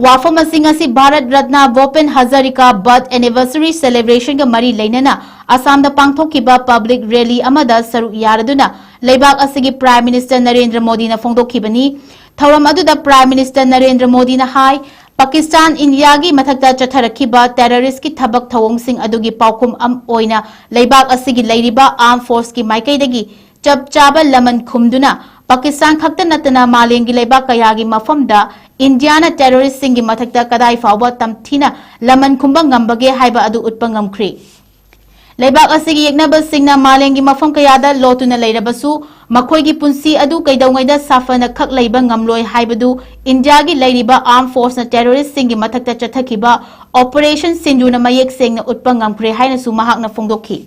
ꯋꯥꯐꯝ ꯑꯁꯤ ꯉꯁꯤ ꯚꯥꯔꯠ ꯔꯠꯅ ꯚꯣꯄꯦꯟ ꯍꯖꯥꯔꯤꯀꯥ birth anniversary celebrationꯒ ꯃꯔꯤ ꯂꯩꯅꯅ ꯑꯁꯥꯝꯗ ꯄꯥꯡꯊꯣꯛꯈꯤꯕ public rally ꯑꯃꯗ ꯁꯔꯨꯛ ꯌꯥꯔꯗꯨꯅ ꯂꯩꯕꯥꯛ ꯑꯁꯤꯒꯤ Prime Minister ꯅꯔꯦꯟꯗ꯭ꯔ ꯃꯣꯗꯤꯅ ꯐꯣꯡꯗꯣꯛꯈꯤꯕꯅꯤ꯫ ꯊꯧꯔꯝ ꯑꯗꯨꯗ Prime Minister ꯅꯔꯦꯟꯗ꯭ꯔ ꯃꯣꯗꯤꯅ ꯍꯥꯏ, ꯄꯥꯀꯤꯁꯇꯥꯟ ꯏꯟꯗꯤꯌꯥꯒꯤ ꯃꯊꯛꯇ ꯆꯠꯊꯔꯛꯈꯤꯕ terroristꯀꯤ ꯊꯕꯛ ꯊꯧꯑꯣꯡꯁꯤꯡ ꯑꯗꯨꯒꯤ ꯄꯥꯎꯈꯨꯝ ꯑꯝ-, ꯑꯣꯏꯅ ꯂꯩꯕꯥꯛ ꯑꯁꯤꯒꯤ ꯂꯩꯔꯤꯕ armed forceꯀꯤ ꯃꯥꯏꯀꯩꯗꯒꯤ ꯆꯞ ꯆꯥꯕ ꯂꯃꯟ ꯈꯨꯝꯗꯨꯅ ꯄꯥꯀꯤꯁꯇꯥꯟ ꯈꯛꯇ ꯅꯠꯇꯅ ꯃꯥꯂꯦꯝꯒꯤ ꯂꯩꯕꯥꯛ ꯀꯌꯥꯒꯤ ꯃꯐꯝꯗ ꯏꯟꯗꯤꯌꯥꯅ terroristꯁꯤꯡꯒꯤ ꯃꯊꯛꯇ ꯀꯗꯥꯏ ꯐꯥꯎꯕ ꯇꯝꯊꯤꯅ ꯂꯃꯟ ꯈꯨꯝꯕ ꯉꯝꯕꯒꯦ ꯍꯥꯏꯕ ꯑꯗꯨ ꯎꯠꯄ ꯉꯝꯈ꯭ꯔꯦ꯫ ꯂꯩꯕꯥꯛ ꯑꯁꯤꯒꯤ ꯌꯦꯛꯅꯕꯁꯤꯡꯅ ꯃꯥꯂꯦꯝꯒꯤ ꯃꯐꯝ ꯀꯌꯥꯗ ꯂꯣꯠꯇꯨꯅ ꯂꯩꯔꯕꯁꯨ, ꯃꯈꯣꯏꯒꯤ ꯄꯨꯟꯁꯤ ꯑꯗꯨ ꯀꯩꯗꯧꯉꯩꯗ ꯁꯥꯐꯅ ꯈꯛ ꯂꯩꯕ ꯉꯝꯂꯣꯏ ꯍꯥꯏꯕꯗꯨ ꯏꯟꯗꯤꯌꯥꯒꯤ ꯂꯩꯔꯤꯕ armed forceꯅ terroristꯁꯤꯡꯒꯤ ꯃꯊꯛꯇ ꯆꯠꯊꯈꯤꯕ Operation ꯁꯤꯟꯗꯨꯅ ꯃꯌꯦꯛ ꯁꯦꯡꯅ ꯎꯠꯄ ꯉꯝꯈ꯭ꯔꯦ ꯍꯥꯏꯅꯁꯨ ꯃꯍꯥꯛꯅ ꯐꯣꯡꯗꯣꯛꯈꯤ꯫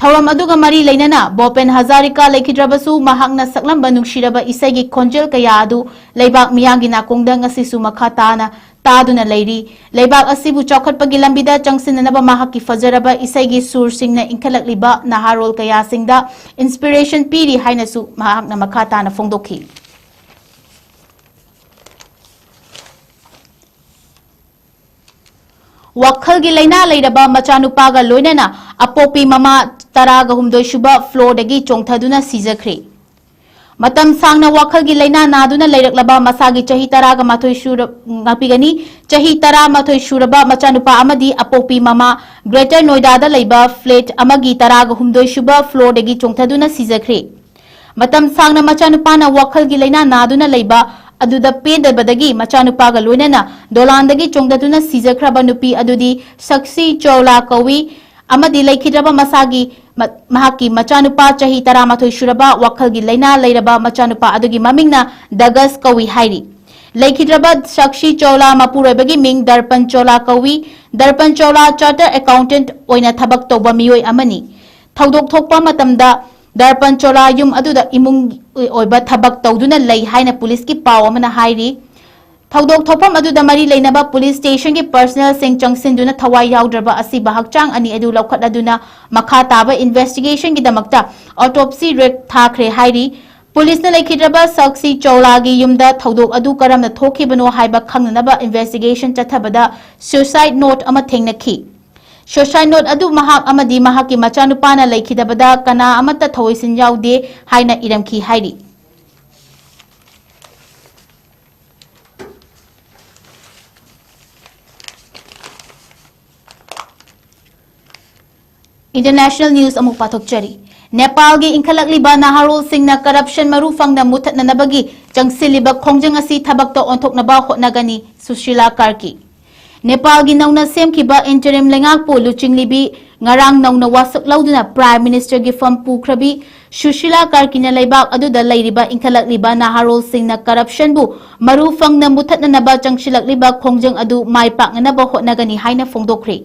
ꯊꯧꯔꯝ ꯑꯗꯨꯒ ꯃꯔꯤ ꯂꯩꯅꯅ ꯚꯣꯄꯦꯟ ꯍꯖꯥꯔꯤꯀꯥ ꯂꯩꯈꯤꯗ꯭ꯔꯕꯁꯨ, ꯃꯍꯥꯛꯅ ꯁꯛꯂꯝꯕ ꯅꯨꯡꯁꯤꯔꯕ ꯏꯁꯩꯒꯤ ꯈꯣꯟꯖꯦꯜ ꯀꯌꯥ ꯑꯗꯨ ꯂꯩꯕꯥꯛ ꯃꯤꯌꯥꯝꯒꯤ ꯅꯥꯀꯣꯡꯗ ꯉꯁꯤꯁꯨ ꯃꯈꯥ ꯇꯥꯅ ꯇꯥꯗꯨꯅ ꯂꯩꯔꯤ꯫ ꯂꯩꯕꯥꯛ ꯑꯁꯤꯕꯨ ꯆꯥꯎꯈꯠꯄꯒꯤ ꯂꯝꯕꯤꯗ ꯆꯪꯁꯤꯟꯅꯅꯕ ꯃꯍꯥꯛꯀꯤ ꯐꯖꯔꯕ ꯏꯁꯩꯒꯤ ꯁꯨꯔꯁꯤꯡꯅ ꯏꯟꯈꯠꯂꯛꯂꯤꯕ ꯅꯍꯥꯔꯣꯜ ꯀꯌꯥꯁꯤꯡꯗ inspiration ꯄꯤꯔꯤ ꯍꯥꯏꯅꯁꯨ ꯃꯍꯥꯛꯅ ꯃꯈꯥ ꯇꯥꯅ ꯐꯣꯡꯗꯣꯛꯈꯤ꯫ ꯋꯥꯈꯜꯒꯤ ꯂꯥꯏꯅꯥ ꯂꯩꯔꯕ ꯃꯆꯥꯅꯨꯄꯥꯒ ꯂꯣꯏꯅꯅ ꯑꯄꯣꯛꯄꯤ ꯃꯃꯥ ꯇꯔꯥꯒ ꯍꯨꯝꯗꯣꯏ ꯁꯨꯕ floorꯗꯒꯤ ꯆꯣꯡꯊꯗꯨꯅ ꯁꯤꯖꯈ꯭ꯔꯦ꯫ ꯃꯇꯝ ꯁꯥꯡꯅ ꯋꯥꯈꯜꯒꯤ ꯂꯥꯏꯅꯥ ꯅꯥꯗꯨꯅ ꯂꯩꯔꯛꯂꯕ ꯃꯁꯥꯒꯤ ꯆꯍꯤ ꯇꯔꯥꯒ ꯃꯥꯊꯣꯏ ꯁꯨꯔ-, ꯉꯥꯛꯄꯤꯒꯅꯤ, ꯆꯍꯤ ꯇꯔꯥꯃꯥꯊꯣꯏ ꯁꯨꯔꯕ ꯃꯆꯥꯅꯨꯄꯥ ꯑꯃꯗꯤ ꯑꯄꯣꯛꯄꯤ ꯃꯃꯥ Greater Noida ꯗ ꯂꯩꯕ flat ꯑꯃꯒꯤ ꯇꯔꯥꯒ ꯍꯨꯝꯗꯣꯏ ꯁꯨꯕ floorꯗꯒꯤ ꯆꯣꯡꯊꯗꯨꯅ ꯁꯤꯖꯈ꯭ꯔꯦ꯫ ꯃꯇꯝ ꯁꯥꯡꯅ ꯃꯆꯥꯅꯨꯄꯥꯅ ꯋꯥꯈꯜꯒꯤ ꯂꯥꯏꯅꯥ ꯅꯥꯗꯨꯅ ꯂꯩꯕ ꯑꯗꯨꯗ ꯄꯦꯟꯗꯕꯗꯒꯤ ꯃꯆꯥꯅꯨꯄꯥꯒ ꯂꯣꯏꯅꯅ ꯗꯣꯂꯥꯟꯗꯒꯤ ꯆꯣꯡꯊꯗꯨꯅ ꯁꯤꯖꯈ꯭ꯔꯕ ꯅꯨꯄꯤ ꯑꯗꯨꯗꯤ ꯁꯛꯁꯤ ꯆꯧꯂꯥ ꯀꯧꯏ ꯑꯃꯗꯤ ꯂꯩꯈꯤꯗ꯭ꯔꯕ ꯃꯁꯥꯒꯤ ꯃ-, ꯃꯍꯥꯛꯀꯤ ꯃꯆꯥꯅꯨꯄꯥ ꯆꯍꯤ ꯇꯔꯥꯃꯥꯊꯣꯏ ꯁꯨꯔꯕ ꯋꯥꯈꯜꯒꯤ ꯂꯥꯏꯅꯥ ꯂꯩꯔꯕ ꯃꯆꯥꯅꯨꯄꯥ ꯑꯗꯨꯒꯤ ꯃꯃꯤꯡꯅ ꯗꯒꯁ ꯀꯧꯏ ꯍꯥꯏꯔꯤ꯫ ꯂꯩꯈꯤꯗ꯭ꯔꯕ ꯁꯛꯁꯤ ꯆꯧꯂꯥ ꯃꯄꯨꯔꯣꯏꯕꯒꯤ ꯃꯤꯡ ꯗꯔꯄꯟ ꯆꯧꯂꯥ ꯀꯧꯏ꯫ ꯗꯔꯄꯟ ꯆꯧꯂꯥ chartered accountant ꯑꯣꯏꯅ ꯊꯕꯛ ꯇꯧꯕ ꯃꯤꯑꯣꯏ ꯑꯃꯅꯤ꯫ ꯊꯧꯗꯣꯛ ꯊꯣꯛꯄ ꯃꯇꯝꯗ ꯗꯔꯄꯟ ꯆꯧꯂꯥ ꯌꯨꯝ ꯑꯗꯨꯗ ꯏꯃꯨꯡꯒꯤ ꯑꯣꯏꯕ ꯊꯕꯛ ꯇꯧꯗꯨꯅ ꯂꯩ ꯍꯥꯏꯅ ꯄꯨꯂꯤꯁꯀꯤ ꯄꯥꯎ ꯑꯃꯅ ꯍꯥꯏꯔꯤ꯫ ꯊꯧꯗꯣꯛ ꯊꯣꯛꯐꯝ ꯑꯗꯨꯗ ꯃꯔꯤ ꯂꯩꯅꯕ ꯄꯨꯂꯤꯁ ꯁ꯭ꯇꯦꯁꯟꯒꯤ ꯄꯔꯁꯅꯦꯜꯁꯤꯡ ꯆꯪꯁꯤꯟꯗꯨꯅ ꯊꯋꯥꯏ ꯌꯥꯎꯗ꯭ꯔꯕ ꯑꯁꯤꯕ ꯍꯛꯆꯥꯡ ꯑꯅꯤ ꯑꯗꯨ ꯂꯧꯈꯠꯂꯗꯨꯅ ꯃꯈꯥ ꯇꯥꯕ ꯏꯟꯚꯦꯁꯇꯤꯒꯦꯁꯟꯒꯤꯗꯃꯛꯇ autopsy ꯔꯤꯛ ꯊꯥꯈ꯭ꯔꯦ ꯍꯥꯏꯔꯤ꯫ ꯄꯨꯂꯤꯁꯅ ꯂꯩꯈꯤꯗ꯭ꯔꯕ ꯁꯛꯁꯤ ꯆꯧꯂꯥꯒꯤ ꯌꯨꯝꯗ ꯊꯧꯗꯣꯛ ꯑꯗꯨ ꯀꯔꯝꯅ ꯊꯣꯛꯈꯤꯕꯅꯣ ꯍꯥꯏꯕ ꯈꯪꯅꯅꯕ ꯏꯟꯚꯦꯁꯇꯤꯒꯦꯁꯟ ꯆꯠꯊꯕꯗ suicide note ꯑꯃ ꯊꯦꯡꯅꯈꯤ꯫ Suicide note ꯑꯗꯨ ꯃꯍꯥꯛ ꯑꯃꯗꯤ ꯃꯍꯥꯛꯀꯤ ꯃꯆꯥꯅꯨꯄꯥꯅ ꯂꯩꯈꯤꯗꯕꯗ ꯀꯅꯥ ꯑꯃꯠꯇ ꯊꯧꯑꯣꯏꯁꯤꯟ ꯌꯥꯎꯗꯦ ꯍꯥꯏꯅ ꯏꯔꯝꯈꯤ ꯍꯥꯏꯔꯤ꯫ International news ꯑꯃꯨꯛ ꯄꯥꯊꯣꯛꯆꯔꯤ꯫ ꯅꯦꯄꯥꯜꯒꯤ ꯏꯟꯈꯠꯂꯛꯂꯤꯕ ꯅꯍꯥꯔꯣꯜꯁꯤꯡꯅ corruption ꯃꯔꯨ ꯐꯪꯅ ꯃꯨꯊꯠꯅꯅꯕꯒꯤ ꯆꯪꯁꯤꯜꯂꯤꯕ ꯈꯣꯡꯖꯪ ꯑꯁꯤ ꯊꯕꯛꯇ ꯑꯣꯟꯊꯣꯛꯅꯕ ꯍꯣꯠꯅꯒꯅꯤ, ꯁꯨꯁꯤꯂꯥ ꯀꯥꯔꯀꯤ꯫ ꯅꯦꯄꯥꯜꯒꯤ ꯅꯧꯅ ꯁꯦꯝꯈꯤꯕ interim ꯂꯩꯉꯥꯛꯄꯨ ꯂꯨꯆꯤꯡꯂꯤꯕꯤ ꯉꯔꯥꯡ ꯅꯧꯅ ꯋꯥꯁꯛ ꯂꯧꯗꯨꯅ Prime Ministerꯒꯤ ꯐꯝ ꯄꯨꯈ꯭ꯔꯕꯤ ꯁꯨꯁꯤꯂꯥ ꯀꯥꯔꯀꯤꯅ ꯂꯩꯕꯥꯛ ꯑꯗꯨꯗ ꯂꯩꯔꯤꯕ ꯏꯟꯈꯠꯂꯛꯂꯤꯕ ꯅꯍꯥꯔꯣꯜꯁꯤꯡꯅ corruptionꯕꯨ ꯃꯔꯨ ꯐꯪꯅ ꯃꯨꯊꯠꯅꯅꯕ ꯆꯪꯁꯤꯜꯂꯛꯂꯤꯕ ꯈꯣꯡꯖꯪ ꯑꯗꯨ ꯃꯥꯏ ꯄꯥꯛꯅꯅꯕ ꯍꯣꯠꯅꯒꯅꯤ ꯍꯥꯏꯅ ꯐꯣꯡꯗꯣꯛꯈ꯭ꯔꯦ꯫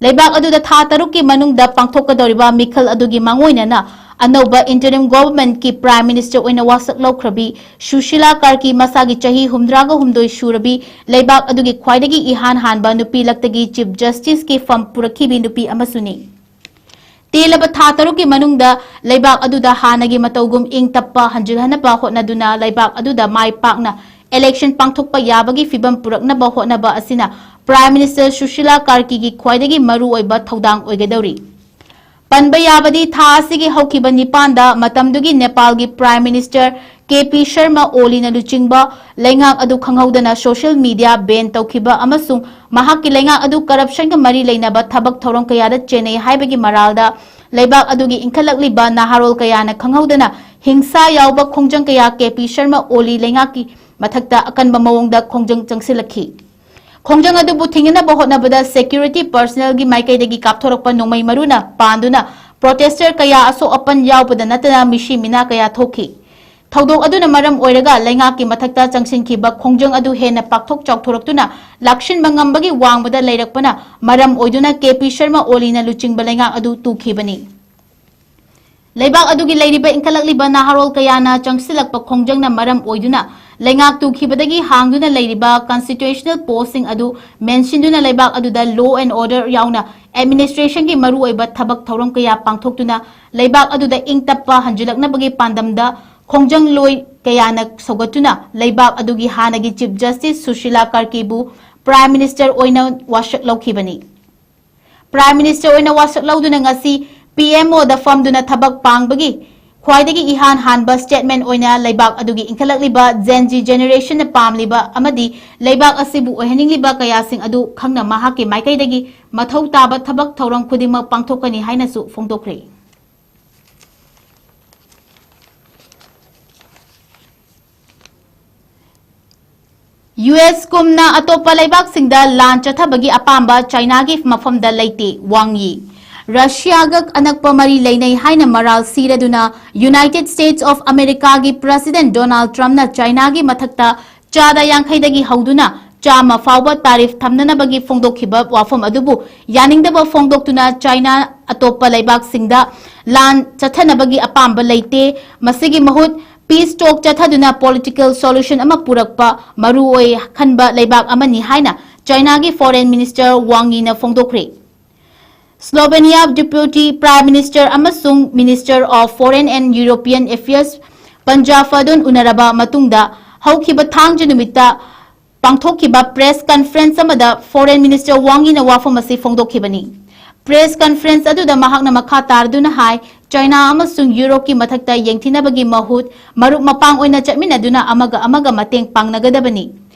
ꯂꯩꯕꯥꯛ ꯑꯗꯨꯗ ꯊꯥ ꯇꯔꯨꯛꯀꯤ ꯃꯅꯨꯡꯗ ꯄꯥꯡꯊꯣꯛꯀꯗꯧꯔꯤꯕ ꯃꯤꯈꯜ ꯑꯗꯨꯒꯤ ꯃꯥꯡꯑꯣꯏꯅꯅ ꯑꯅꯧꯕ interim governmentꯀꯤ Prime Minister ꯑꯣꯏꯅ ꯋꯥꯁꯛ ꯂꯧꯈ꯭ꯔꯕꯤ ꯁꯨꯁꯤꯂꯥ ꯀꯥꯔꯀꯤ ꯃꯁꯥꯒꯤ ꯆꯍꯤ ꯍꯨꯝꯗ꯭ꯔꯥꯒ ꯍꯨꯝꯗꯣꯏ ꯁꯨꯔꯕꯤ ꯂꯩꯕꯥꯛ ꯑꯗꯨꯒꯤ ꯈ꯭ꯋꯥꯏꯗꯒꯤ ꯏꯍꯥꯟ ꯍꯥꯟꯕ ꯅꯨꯄꯤ ꯂꯛꯇꯒꯤ Chief Justiceꯀꯤ ꯐꯝ ꯄꯨꯔꯛꯈꯤꯕꯤ ꯅꯨꯄꯤ ꯑꯃꯁꯨꯅꯤ꯫ ꯇꯦꯜꯂꯕ ꯊꯥ ꯇꯔꯨꯛꯀꯤ ꯃꯅꯨꯡꯗ ꯂꯩꯕꯥꯛ ꯑꯗꯨꯗ ꯍꯥꯟꯅꯒꯤ ꯃꯇꯧꯒꯨꯝ ꯏꯪ ꯇꯞꯄ ꯍꯟꯖꯤꯜꯍꯟꯅꯕ ꯍꯣꯠꯅꯗꯨꯅ ꯂꯩꯕꯥꯛ ꯑꯗꯨꯗ ꯃꯥꯏ ꯄꯥꯛꯅ election ꯄꯥꯡꯊꯣꯛꯄ ꯌꯥꯕꯒꯤ ꯐꯤꯕꯝ ꯄꯨꯔꯛꯅꯕ ꯍꯣꯠꯅꯕ ꯑꯁꯤꯅ Prime Minister ꯁꯨꯁꯤꯂꯥ ꯀꯥꯔꯀꯤꯒꯤ ꯈ꯭ꯋꯥꯏꯗꯒꯤ ꯃꯔꯨꯑꯣꯏꯕ ꯊꯧꯗꯥꯡ ꯑꯣꯏꯒꯗꯧꯔꯤ꯫ ꯄꯟꯕ ꯌꯥꯕꯗꯤ ꯊꯥ ꯑꯁꯤꯒꯤ ꯍꯧꯈꯤꯕ ꯅꯤꯄꯥꯟꯗ ꯃꯇꯝꯗꯨꯒꯤ ꯅꯦꯄꯥꯜꯒꯤ Prime Minister K P Sharma ꯑꯣꯂꯤꯅ ꯂꯨꯆꯤꯡꯕ ꯂꯩꯉꯥꯛ ꯑꯗꯨ ꯈꯪꯍꯧꯗꯅ social media ban ꯇꯧꯈꯤꯕ ꯑꯃꯁꯨꯡ ꯃꯍꯥꯛꯀꯤ ꯂꯩꯉꯥꯛ ꯑꯗꯨ corruptionꯒ ꯃꯔꯤ ꯂꯩꯅꯕ ꯊꯕꯛ ꯊꯧꯔꯝ ꯀꯌꯥꯗ ꯆꯦꯟꯅꯩ ꯍꯥꯏꯕꯒꯤ ꯃꯔꯥꯜꯗ ꯂꯩꯕꯥꯛ ꯑꯗꯨꯒꯤ ꯏꯟꯈꯠꯂꯛꯂꯤꯕ ꯅꯍꯥꯔꯣꯜ ꯀꯌꯥꯅ ꯈꯪꯍꯧꯗꯅ ꯍꯤꯡꯁꯥ ꯌꯥꯎꯕ ꯈꯣꯡꯖꯪ ꯀꯌꯥ ꯀꯦ ꯄꯤ ꯁꯔꯃ ꯑꯣꯂꯤ ꯂꯩꯉꯥꯛꯀꯤ ꯃꯊꯛꯇ ꯑꯀꯟꯕ ꯃꯑꯣꯡꯗ ꯈꯣꯡꯖꯪ ꯆꯪꯁꯤꯜꯂꯛꯈꯤ꯫ ꯈꯣꯡꯖꯪ ꯑꯗꯨꯕꯨ ꯊꯤꯡꯅꯅꯕ ꯍꯣꯠꯅꯕꯗ security personnelꯒꯤ ꯃꯥꯏꯀꯩꯗꯒꯤ ꯀꯥꯞꯊꯣꯔꯛꯄ ꯅꯣꯡꯃꯩ ꯃꯔꯨꯅ ꯄꯥꯟꯗꯨꯅ protester ꯀꯌꯥ ꯑꯁꯣꯛ ꯑꯄꯟ ꯌꯥꯎꯕꯗ ꯅꯠꯇꯅ ꯃꯤꯁꯤ ꯃꯤꯅꯥ ꯀꯌꯥ ꯊꯣꯛꯈꯤ꯫ ꯊꯧꯗꯣꯛ ꯑꯗꯨꯅ ꯃꯔꯝ ꯑꯣꯏꯔꯒ ꯂꯩꯉꯥꯛꯀꯤ ꯃꯊꯛꯇ ꯆꯪꯁꯤꯟꯈꯤꯕ ꯈꯣꯡꯖꯪ ꯑꯗꯨ ꯍꯦꯟꯅ ꯄꯥꯛꯊꯣꯛ ꯆꯥꯎꯊꯣꯔꯛꯇꯨꯅ ꯂꯥꯛꯁꯤꯟꯕ ꯉꯝꯕꯒꯤ ꯋꯥꯡꯃꯗ ꯂꯩꯔꯛꯄꯅ ꯃꯔꯝ ꯑꯣꯏꯗꯨꯅ ꯀꯦ ꯄꯤ ꯁꯔꯃ ꯑꯣꯂꯤꯅ ꯂꯨꯆꯤꯡꯕ ꯂꯩꯉꯥꯛ ꯑꯗꯨ ꯇꯨꯈꯤꯕꯅꯤ꯫ ꯂꯩꯕꯥꯛ ꯑꯗꯨꯒꯤ ꯂꯩꯔꯤꯕ ꯏꯟꯈꯠꯂꯛꯂꯤꯕ ꯅꯍꯥꯔꯣꯜ ꯀꯌꯥꯅ ꯆꯪꯁꯤꯜꯂꯛꯄ ꯈꯣꯡꯖꯪꯅ ꯃꯔꯝ ꯑꯣꯏꯗꯨꯅ ꯂꯩꯉꯥꯛ ꯇꯨꯈꯤꯕꯗꯒꯤ ꯍꯥꯡꯗꯨꯅ ꯂꯩꯔꯤꯕ constitutional postꯁꯤꯡ ꯑꯗꯨ ꯃꯦꯟꯁꯤꯟꯗꯨꯅ ꯂꯩꯕꯥꯛ ꯑꯗꯨꯗ law and order ꯌꯥꯎꯅ administrationꯒꯤ ꯃꯔꯨꯑꯣꯏꯕ ꯊꯕꯛ ꯊꯧꯔꯝ ꯀꯌꯥ ꯄꯥꯡꯊꯣꯛꯇꯨꯅ ꯂꯩꯕꯥꯛ ꯑꯗꯨꯗ ꯏꯪ ꯇꯞꯄ ꯍꯟꯖꯤꯜꯂꯛꯅꯕꯒꯤ ꯄꯥꯟꯗꯝꯗ ꯈꯣꯡꯖꯪꯂꯣꯏ ꯀꯌꯥꯅ ꯁꯧꯒꯠꯇꯨꯅ ꯂꯩꯕꯥꯛ ꯑꯗꯨꯒꯤ ꯍꯥꯟꯅꯒꯤ Chief Justice Sushila ꯀꯥꯔꯀꯤꯕꯨ Prime Minister ꯑꯣꯏꯅ ꯋꯥꯁꯛ ꯂꯧꯈꯤꯕꯅꯤ꯫ Prime Minister ꯑꯣꯏꯅ ꯋꯥꯁꯛ ꯂꯧꯗꯨꯅ ꯉꯁꯤ P M Oꯗ ꯐꯝꯗꯨꯅ ꯊꯕꯛ ꯄꯥꯡꯕꯒꯤ ꯈ꯭ꯋꯥꯏꯗꯒꯤ ꯏꯍꯥꯟ ꯍꯥꯟꯕ statement ꯑꯣꯏꯅ ꯂꯩꯕꯥꯛ ꯑꯗꯨꯒꯤ ꯏꯟꯈꯠꯂꯛꯂꯤꯕ Gen Z generationꯅ ꯄꯥꯝꯂꯤꯕ ꯑꯃꯗꯤ ꯂꯩꯕꯥꯛ ꯑꯁꯤꯕꯨ ꯑꯣꯏꯍꯟꯅꯤꯡꯂꯤꯕ ꯀꯌꯥꯁꯤꯡ ꯑꯗꯨ ꯈꯪꯅ ꯃꯍꯥꯛꯀꯤ ꯃꯥꯏꯀꯩꯗꯒꯤ ꯃꯊꯧ ꯇꯥꯕ ꯊꯕꯛ ꯊꯧꯔꯝ ꯈꯨꯗꯤꯡꯃꯛ ꯄꯥꯡꯊꯣꯛꯀꯅꯤ ꯍꯥꯏꯅꯁꯨ ꯐꯣꯡꯗꯣꯛꯈ꯭ꯔꯦ꯫ U S ꯀꯨꯝꯅ ꯑꯇꯣꯞꯄ ꯂꯩꯕꯥꯛꯁꯤꯡꯗ ꯂꯥꯟ ꯆꯠꯊꯕꯒꯤ ꯑꯄꯥꯝꯕ ꯆꯥꯏꯅꯥꯒꯤ ꯃꯐꯝꯗ ꯂꯩꯇꯦ, ꯋꯥꯡ ꯌꯤ꯫ ꯔꯁꯤꯌꯥꯒ ꯑꯅꯛꯄ ꯃꯔꯤ ꯂꯩꯅꯩ ꯍꯥꯏꯅ ꯃꯔꯥꯜ ꯁꯤꯔꯗꯨꯅ United States of Americaꯒꯤ President Donald Trumpꯅ ꯆꯥꯏꯅꯥꯒꯤ ꯃꯊꯛꯇ ꯆꯥꯗ ꯌꯥꯡꯈꯩꯗꯒꯤ ꯍꯧꯗꯨꯅ ꯆꯥꯝꯃ ꯐꯥꯎꯕ ꯇꯥꯔꯤꯐ ꯊꯝꯅꯅꯕꯒꯤ ꯐꯣꯡꯗꯣꯛꯈꯤꯕ ꯋꯥꯐꯝ ꯑꯗꯨꯕꯨ ꯌꯥꯅꯤꯡꯗꯕ ꯐꯣꯡꯗꯣꯛꯇꯨꯅ ꯆꯥꯏꯅꯥ ꯑꯇꯣꯞꯄ ꯂꯩꯕꯥꯛꯁꯤꯡꯗ ꯂꯥꯟ ꯆꯠꯊꯅꯕꯒꯤ ꯑꯄꯥꯝꯕ ꯂꯩꯇꯦ꯫ ꯃꯁꯤꯒꯤ ꯃꯍꯨꯠ ꯄꯤꯁ ꯇꯣꯛ ꯆꯠꯊꯗꯨꯅ ꯄꯣꯂꯤꯇꯤꯀꯦꯜ ꯁꯣꯂꯨꯁꯟ ꯑꯃ ꯄꯨꯔꯛꯄ ꯃꯔꯨ ꯑꯣꯏ ꯈꯟꯕ ꯂꯩꯕꯥꯛ ꯑꯃꯅꯤ ꯍꯥꯏꯅ ꯆꯥꯏꯅꯥꯒꯤ ꯐꯣꯔꯦꯟ ꯃꯤꯅꯤꯁꯇꯔ ꯋꯥꯡ ꯌꯤꯅ ꯐꯣꯡꯗꯣꯛꯈ꯭ꯔꯦ꯫ ꯁ꯭ꯂꯣꯚꯦꯅꯤꯌꯥ ꯗꯤꯄ꯭ꯌꯨꯇꯤ ꯄ꯭ꯔꯥꯏꯝ ꯃꯤꯅꯤꯁꯇꯔ ꯑꯃꯁꯨꯡ minister of foreign and European affairs ꯄꯟꯖꯥ ꯐꯗꯨꯟ ꯎꯅꯔꯕ ꯃꯇꯨꯡꯗ ꯍꯧꯈꯤꯕ ꯊꯥꯡꯖ ꯅꯨꯃꯤꯠꯇ ꯄꯥꯡꯊꯣꯛꯈꯤꯕ ꯄ꯭ꯔꯦꯁ ꯀꯟꯐꯔꯦꯟꯁ ꯑꯃꯗ ꯐꯣꯔꯦꯟ ꯃꯤꯅꯤꯁꯇꯔ ꯋꯥꯡ ꯌꯤꯅ ꯋꯥꯐꯝ ꯑꯁꯤ ꯐꯣꯡꯗꯣꯛꯈꯤꯕꯅꯤ꯫ ꯄ꯭ꯔꯦꯁ ꯀꯟꯐꯔꯦꯟꯁ ꯑꯗꯨꯗ ꯃꯍꯥꯛꯅ ꯃꯈꯥ ꯇꯥꯔꯗꯨꯅ ꯍꯥꯏ, ꯆꯥꯏꯅꯥ ꯑꯃꯁꯨꯡ ꯌꯨꯔꯣꯞꯀꯤ ꯃꯊꯛꯇ ꯌꯦꯡꯊꯤꯅꯕꯒꯤ ꯃꯍꯨꯠ ꯃꯔꯨꯞ ꯃꯄꯥꯡ ꯑꯣꯏꯅ ꯆꯠꯃꯤꯟꯅꯗꯨꯅ ꯑꯃꯒ ꯑꯃꯒ ꯃꯇꯦꯡ ꯄꯥꯡꯅꯒꯗꯕꯅꯤ꯫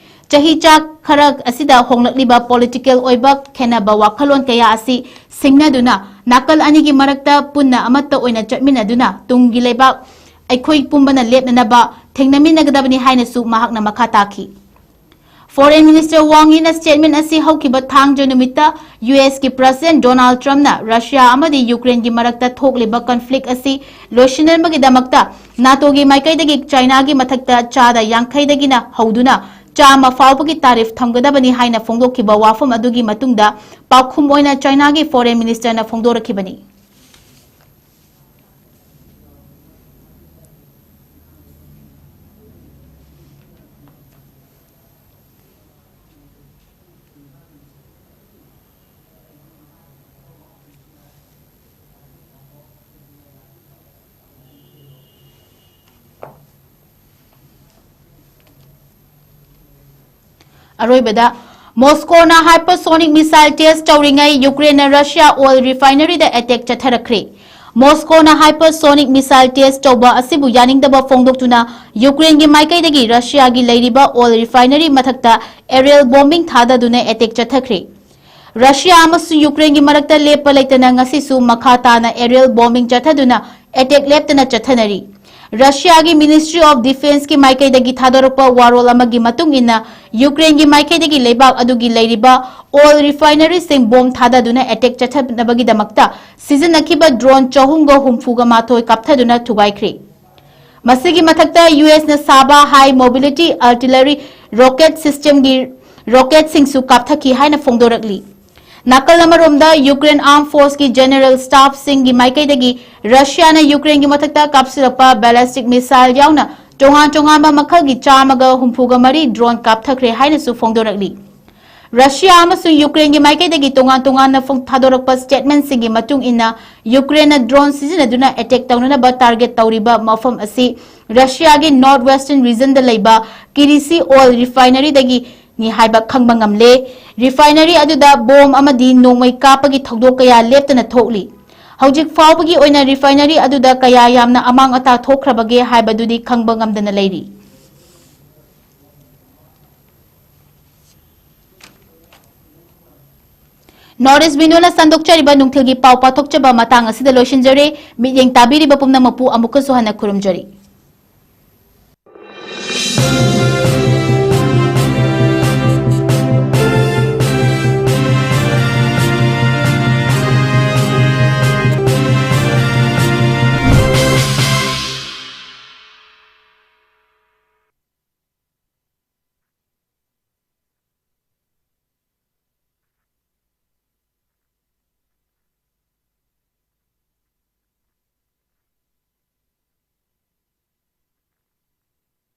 ꯆꯍꯤ ꯆꯥ ꯈꯔ ꯑꯁꯤꯗ ꯍꯣꯡꯂꯛꯂꯤꯕ ꯄꯣꯂꯤꯇꯤꯀꯦꯜ ꯑꯣꯏꯕ ꯈꯦꯟꯅꯕ ꯋꯥꯈꯜꯂꯣꯟ ꯀꯌꯥ ꯑꯁꯤ ꯁꯤꯡꯅꯗꯨꯅ ꯅꯥꯀꯜ ꯑꯅꯤꯒꯤ ꯃꯔꯛꯇ ꯄꯨꯟꯅ ꯑꯃꯠꯇ ꯑꯣꯏꯅ ꯆꯠꯃꯤꯟꯅꯗꯨꯅ ꯇꯨꯡꯒꯤ ꯂꯩꯕꯥꯛ ꯑꯩꯈꯣꯏ ꯄꯨꯝꯕꯅ ꯂꯦꯞꯅꯅꯕ ꯊꯦꯡꯅꯃꯤꯟꯅꯒꯗꯕꯅꯤ ꯍꯥꯏꯅꯁꯨ ꯃꯍꯥꯛꯅ ꯃꯈꯥ ꯇꯥꯈꯤ꯫ ꯐꯣꯔꯦꯟ ꯃꯤꯅꯤꯁꯇꯔ ꯋꯥꯡ ꯌꯤꯅ ꯁ꯭ꯇꯦꯠꯃꯦꯟ ꯑꯁꯤ ꯍꯧꯈꯤꯕ ꯊꯥꯡꯖ ꯅꯨꯃꯤꯠꯇ ꯌꯨ ꯑꯦꯁꯀꯤ ꯄ꯭ꯔꯁꯤꯗꯦꯟꯠ ꯗꯣꯅꯥꯜꯗ ꯇ꯭ꯔꯝꯞꯅ ꯔꯁꯤꯌꯥ ꯑꯃꯗꯤ ꯌꯨꯀ꯭ꯔꯦꯟꯒꯤ ꯃꯔꯛꯇ ꯊꯣꯛꯂꯤꯕ ꯀꯟꯐ꯭ꯂꯤꯛ ꯑꯁꯤ ꯂꯣꯏꯁꯤꯟꯅꯕꯒꯤꯗꯃꯛꯇ ꯅꯥꯇꯣꯒꯤ ꯃꯥꯏꯀꯩꯗꯒꯤ ꯆꯥꯏꯅꯥꯒꯤ ꯃꯊꯛꯇ ꯆꯥꯗ ꯌꯥꯡꯈꯩꯗꯒꯤꯅ ꯍꯧꯗꯨꯅ ꯆꯥꯝꯃ ꯐꯥꯎꯕꯒꯤ ꯇꯥꯔꯤꯐ ꯊꯝꯒꯗꯕꯅꯤ ꯍꯥꯏꯅ ꯐꯣꯡꯗꯣꯛꯈꯤꯕ ꯋꯥꯐꯝ ꯑꯗꯨꯒꯤ ꯃꯇꯨꯡꯗ ꯄꯥꯎꯈꯨꯝ ꯑꯣꯏꯅ ꯆꯥꯏꯅꯥꯒꯤ ꯐꯣꯔꯦꯟ ꯃꯤꯅꯤꯁꯇꯔꯅ ꯐꯣꯡꯗꯣꯔꯛꯈꯤꯕꯅꯤ꯫ ꯑꯔꯣꯏꯕꯗ, ꯃꯣꯁꯀꯣꯅ hypersonic missile test ꯇꯧꯔꯤꯉꯩ ꯌꯨꯀ꯭ꯔꯦꯟꯅ ꯔꯁꯤꯌꯥ oil refineryꯗ attack ꯆꯠꯊꯔꯛꯈ꯭ꯔꯦ꯫ ꯃꯣꯁꯀꯣꯅ hypersonic missile test ꯇꯧꯕ ꯑꯁꯤꯕꯨ ꯌꯥꯅꯤꯡꯗꯕ ꯐꯣꯡꯗꯣꯛꯇꯨꯅ ꯌꯨꯀ꯭ꯔꯦꯟꯒꯤ ꯃꯥꯏꯀꯩꯗꯒꯤ ꯔꯁꯤꯌꯥꯒꯤ ꯂꯩꯔꯤꯕ oil refinery ꯃꯊꯛꯇ aerial bombing ꯊꯥꯗꯗꯨꯅ attack ꯆꯠꯊꯈ꯭ꯔꯦ꯫ ꯔꯁꯤꯌꯥ ꯑꯃꯁꯨꯡ ꯌꯨꯀ꯭ꯔꯦꯟꯒꯤ ꯃꯔꯛꯇ ꯂꯦꯞꯄ ꯂꯩꯇꯅ ꯉꯁꯤꯁꯨ ꯃꯈꯥ ꯇꯥꯅ aerial bombing ꯆꯠꯊꯗꯨꯅ attack ꯂꯦꯞꯇꯅ ꯆꯠꯊꯅꯔꯤ꯫ ꯔꯁꯤꯌꯥꯒꯤ Ministry of Defenceꯀꯤ ꯃꯥꯏꯀꯩꯗꯒꯤ ꯊꯥꯗꯣꯔꯛꯄ ꯋꯥꯔꯣꯜ ꯑꯃꯒꯤ ꯃꯇꯨꯡ ꯏꯟꯅ, ꯌꯨꯀ꯭ꯔꯦꯟꯒꯤ ꯃꯥꯏꯀꯩꯗꯒꯤ ꯂꯩꯕꯥꯛ ꯑꯗꯨꯒꯤ ꯂꯩꯔꯤꯕ oil refineryꯁꯤꯡ ꯕꯣꯝ ꯊꯥꯗꯗꯨꯅ attack ꯆꯠꯊꯅꯕꯒꯤꯗꯃꯛꯇ ꯁꯤꯖꯤꯟꯅꯈꯤꯕ drone ꯆꯍꯨꯝꯒ ꯍꯨꯝꯐꯨꯒ ꯃꯥꯊꯣꯏ ꯀꯥꯞꯊꯗꯨꯅ ꯊꯨꯒꯥꯏꯈ꯭ꯔꯦ꯫ ꯃꯁꯤꯒꯤ ꯃꯊꯛꯇ, ꯌꯨ ꯑꯦꯁꯅ ꯁꯥꯕ high mobility artillery rocket systemꯒꯤ ꯔꯣꯀꯦꯠꯁꯤꯡꯁꯨ ꯀꯥꯞꯊꯈꯤ ꯍꯥꯏꯅ ꯐꯣꯡꯗꯣꯔꯛꯂꯤ꯫ ꯅꯥꯀꯜ ꯑꯃꯔꯣꯝꯗ, ꯌꯨꯀ꯭ꯔꯦꯟ ꯑꯥꯔꯝ ꯐꯣꯔꯁꯀꯤ ꯖꯦꯅꯔꯦꯜ ꯁ꯭ꯇꯥꯐꯁꯤꯡꯒꯤ ꯃꯥꯏꯀꯩꯗꯒꯤ ꯔꯁꯤꯌꯥꯅ ꯌꯨꯀ꯭ꯔꯦꯟꯒꯤ ꯃꯊꯛꯇ ꯀꯥꯞꯁꯤꯜꯂꯛꯄ ꯕꯦꯂꯤꯁꯇꯤꯛ ꯃꯤꯁꯥꯏꯜ ꯌꯥꯎꯅ ꯇꯣꯉꯥꯟ ꯇꯣꯉꯥꯟꯕ ꯃꯈꯜꯒꯤ ꯆꯥꯝꯃꯒ ꯍꯨꯝꯐꯨꯒ ꯃꯔꯤ ꯗ꯭ꯔꯣꯟ ꯀꯥꯞꯊꯈ꯭ꯔꯦ ꯍꯥꯏꯅꯁꯨ ꯐꯣꯡꯗꯣꯔꯛꯂꯤ꯫ ꯔꯁꯤꯌꯥ ꯑꯃꯁꯨꯡ ꯌꯨꯀ꯭ꯔꯦꯟꯒꯤ ꯃꯥꯏꯀꯩꯗꯒꯤ ꯇꯣꯉꯥꯟ ꯇꯣꯉꯥꯟꯅ ꯐꯣꯡ-, ꯊꯥꯗꯣꯔꯛꯄ ꯁ꯭ꯇꯦꯠꯃꯦꯟꯠꯁꯤꯡꯒꯤ ꯃꯇꯨꯡ ꯏꯟꯅ, ꯌꯨꯀ꯭ꯔꯦꯟꯅ ꯗ꯭ꯔꯣꯟ ꯁꯤꯖꯤꯟꯅꯗꯨꯅ ꯑꯦꯇꯦꯛ ꯇꯧꯅꯅꯕ ꯇꯥꯔꯒꯦꯠ ꯇꯧꯔꯤꯕ ꯃꯐꯝ ꯑꯁꯤ ꯔꯁꯤꯌꯥꯒꯤ ꯅꯣꯔꯊ ꯋꯦꯁꯇꯔꯟ ꯔꯤꯖꯟꯗ ꯂꯩꯕ ꯀꯤꯔꯤꯁꯤ ꯑꯣꯏꯜ ꯔꯤꯐꯥꯏꯅꯔꯤꯗꯒꯤꯅꯤ ꯍꯥꯏꯕ ꯈꯪꯕ ꯉꯝꯂꯦ꯫ ꯔꯤꯐꯥꯏꯅꯔꯤ ꯑꯗꯨꯗ ꯕꯣꯝ ꯑꯃꯗꯤ ꯅꯣꯡꯃꯩ ꯀꯥꯞꯄꯒꯤ ꯊꯧꯗꯣꯛ ꯀꯌꯥ ꯂꯦꯞꯇꯅ ꯊꯣꯛꯂꯤ꯫ ꯍꯧꯖꯤꯛ ꯐꯥꯎꯕꯒꯤ ꯑꯣꯏꯅ ꯔꯤꯐꯥꯏꯅꯔꯤ ꯑꯗꯨꯗ ꯀꯌꯥ ꯌꯥꯝꯅ ꯑꯃꯥꯡ ꯑꯇꯥ ꯊꯣꯛꯈ꯭ꯔꯕꯒꯦ ꯍꯥꯏꯕꯗꯨꯗꯤ ꯈꯪꯕ ꯉꯝꯗꯅ ꯂꯩꯔꯤ꯫ ꯅꯣꯔꯠ ꯏꯁ ꯋꯤꯟꯗꯣꯅ ꯁꯟꯗꯣꯛꯆꯔꯤꯕ ꯅꯨꯡꯊꯤꯜꯒꯤ ꯄꯥꯎ ꯄꯥꯊꯣꯛꯆꯕ ꯃꯇꯥꯡ ꯑꯁꯤꯗ ꯂꯣꯏꯁꯤꯟꯖꯔꯦ꯫ ꯃꯤꯠꯌꯦꯡ ꯇꯥꯕꯤꯔꯤꯕ ꯄꯨꯝꯅꯃꯛꯄꯨ ꯑꯃꯨꯛꯀꯁꯨ ꯍꯟꯅ ꯈꯨꯔꯨꯝꯖꯔꯤ꯫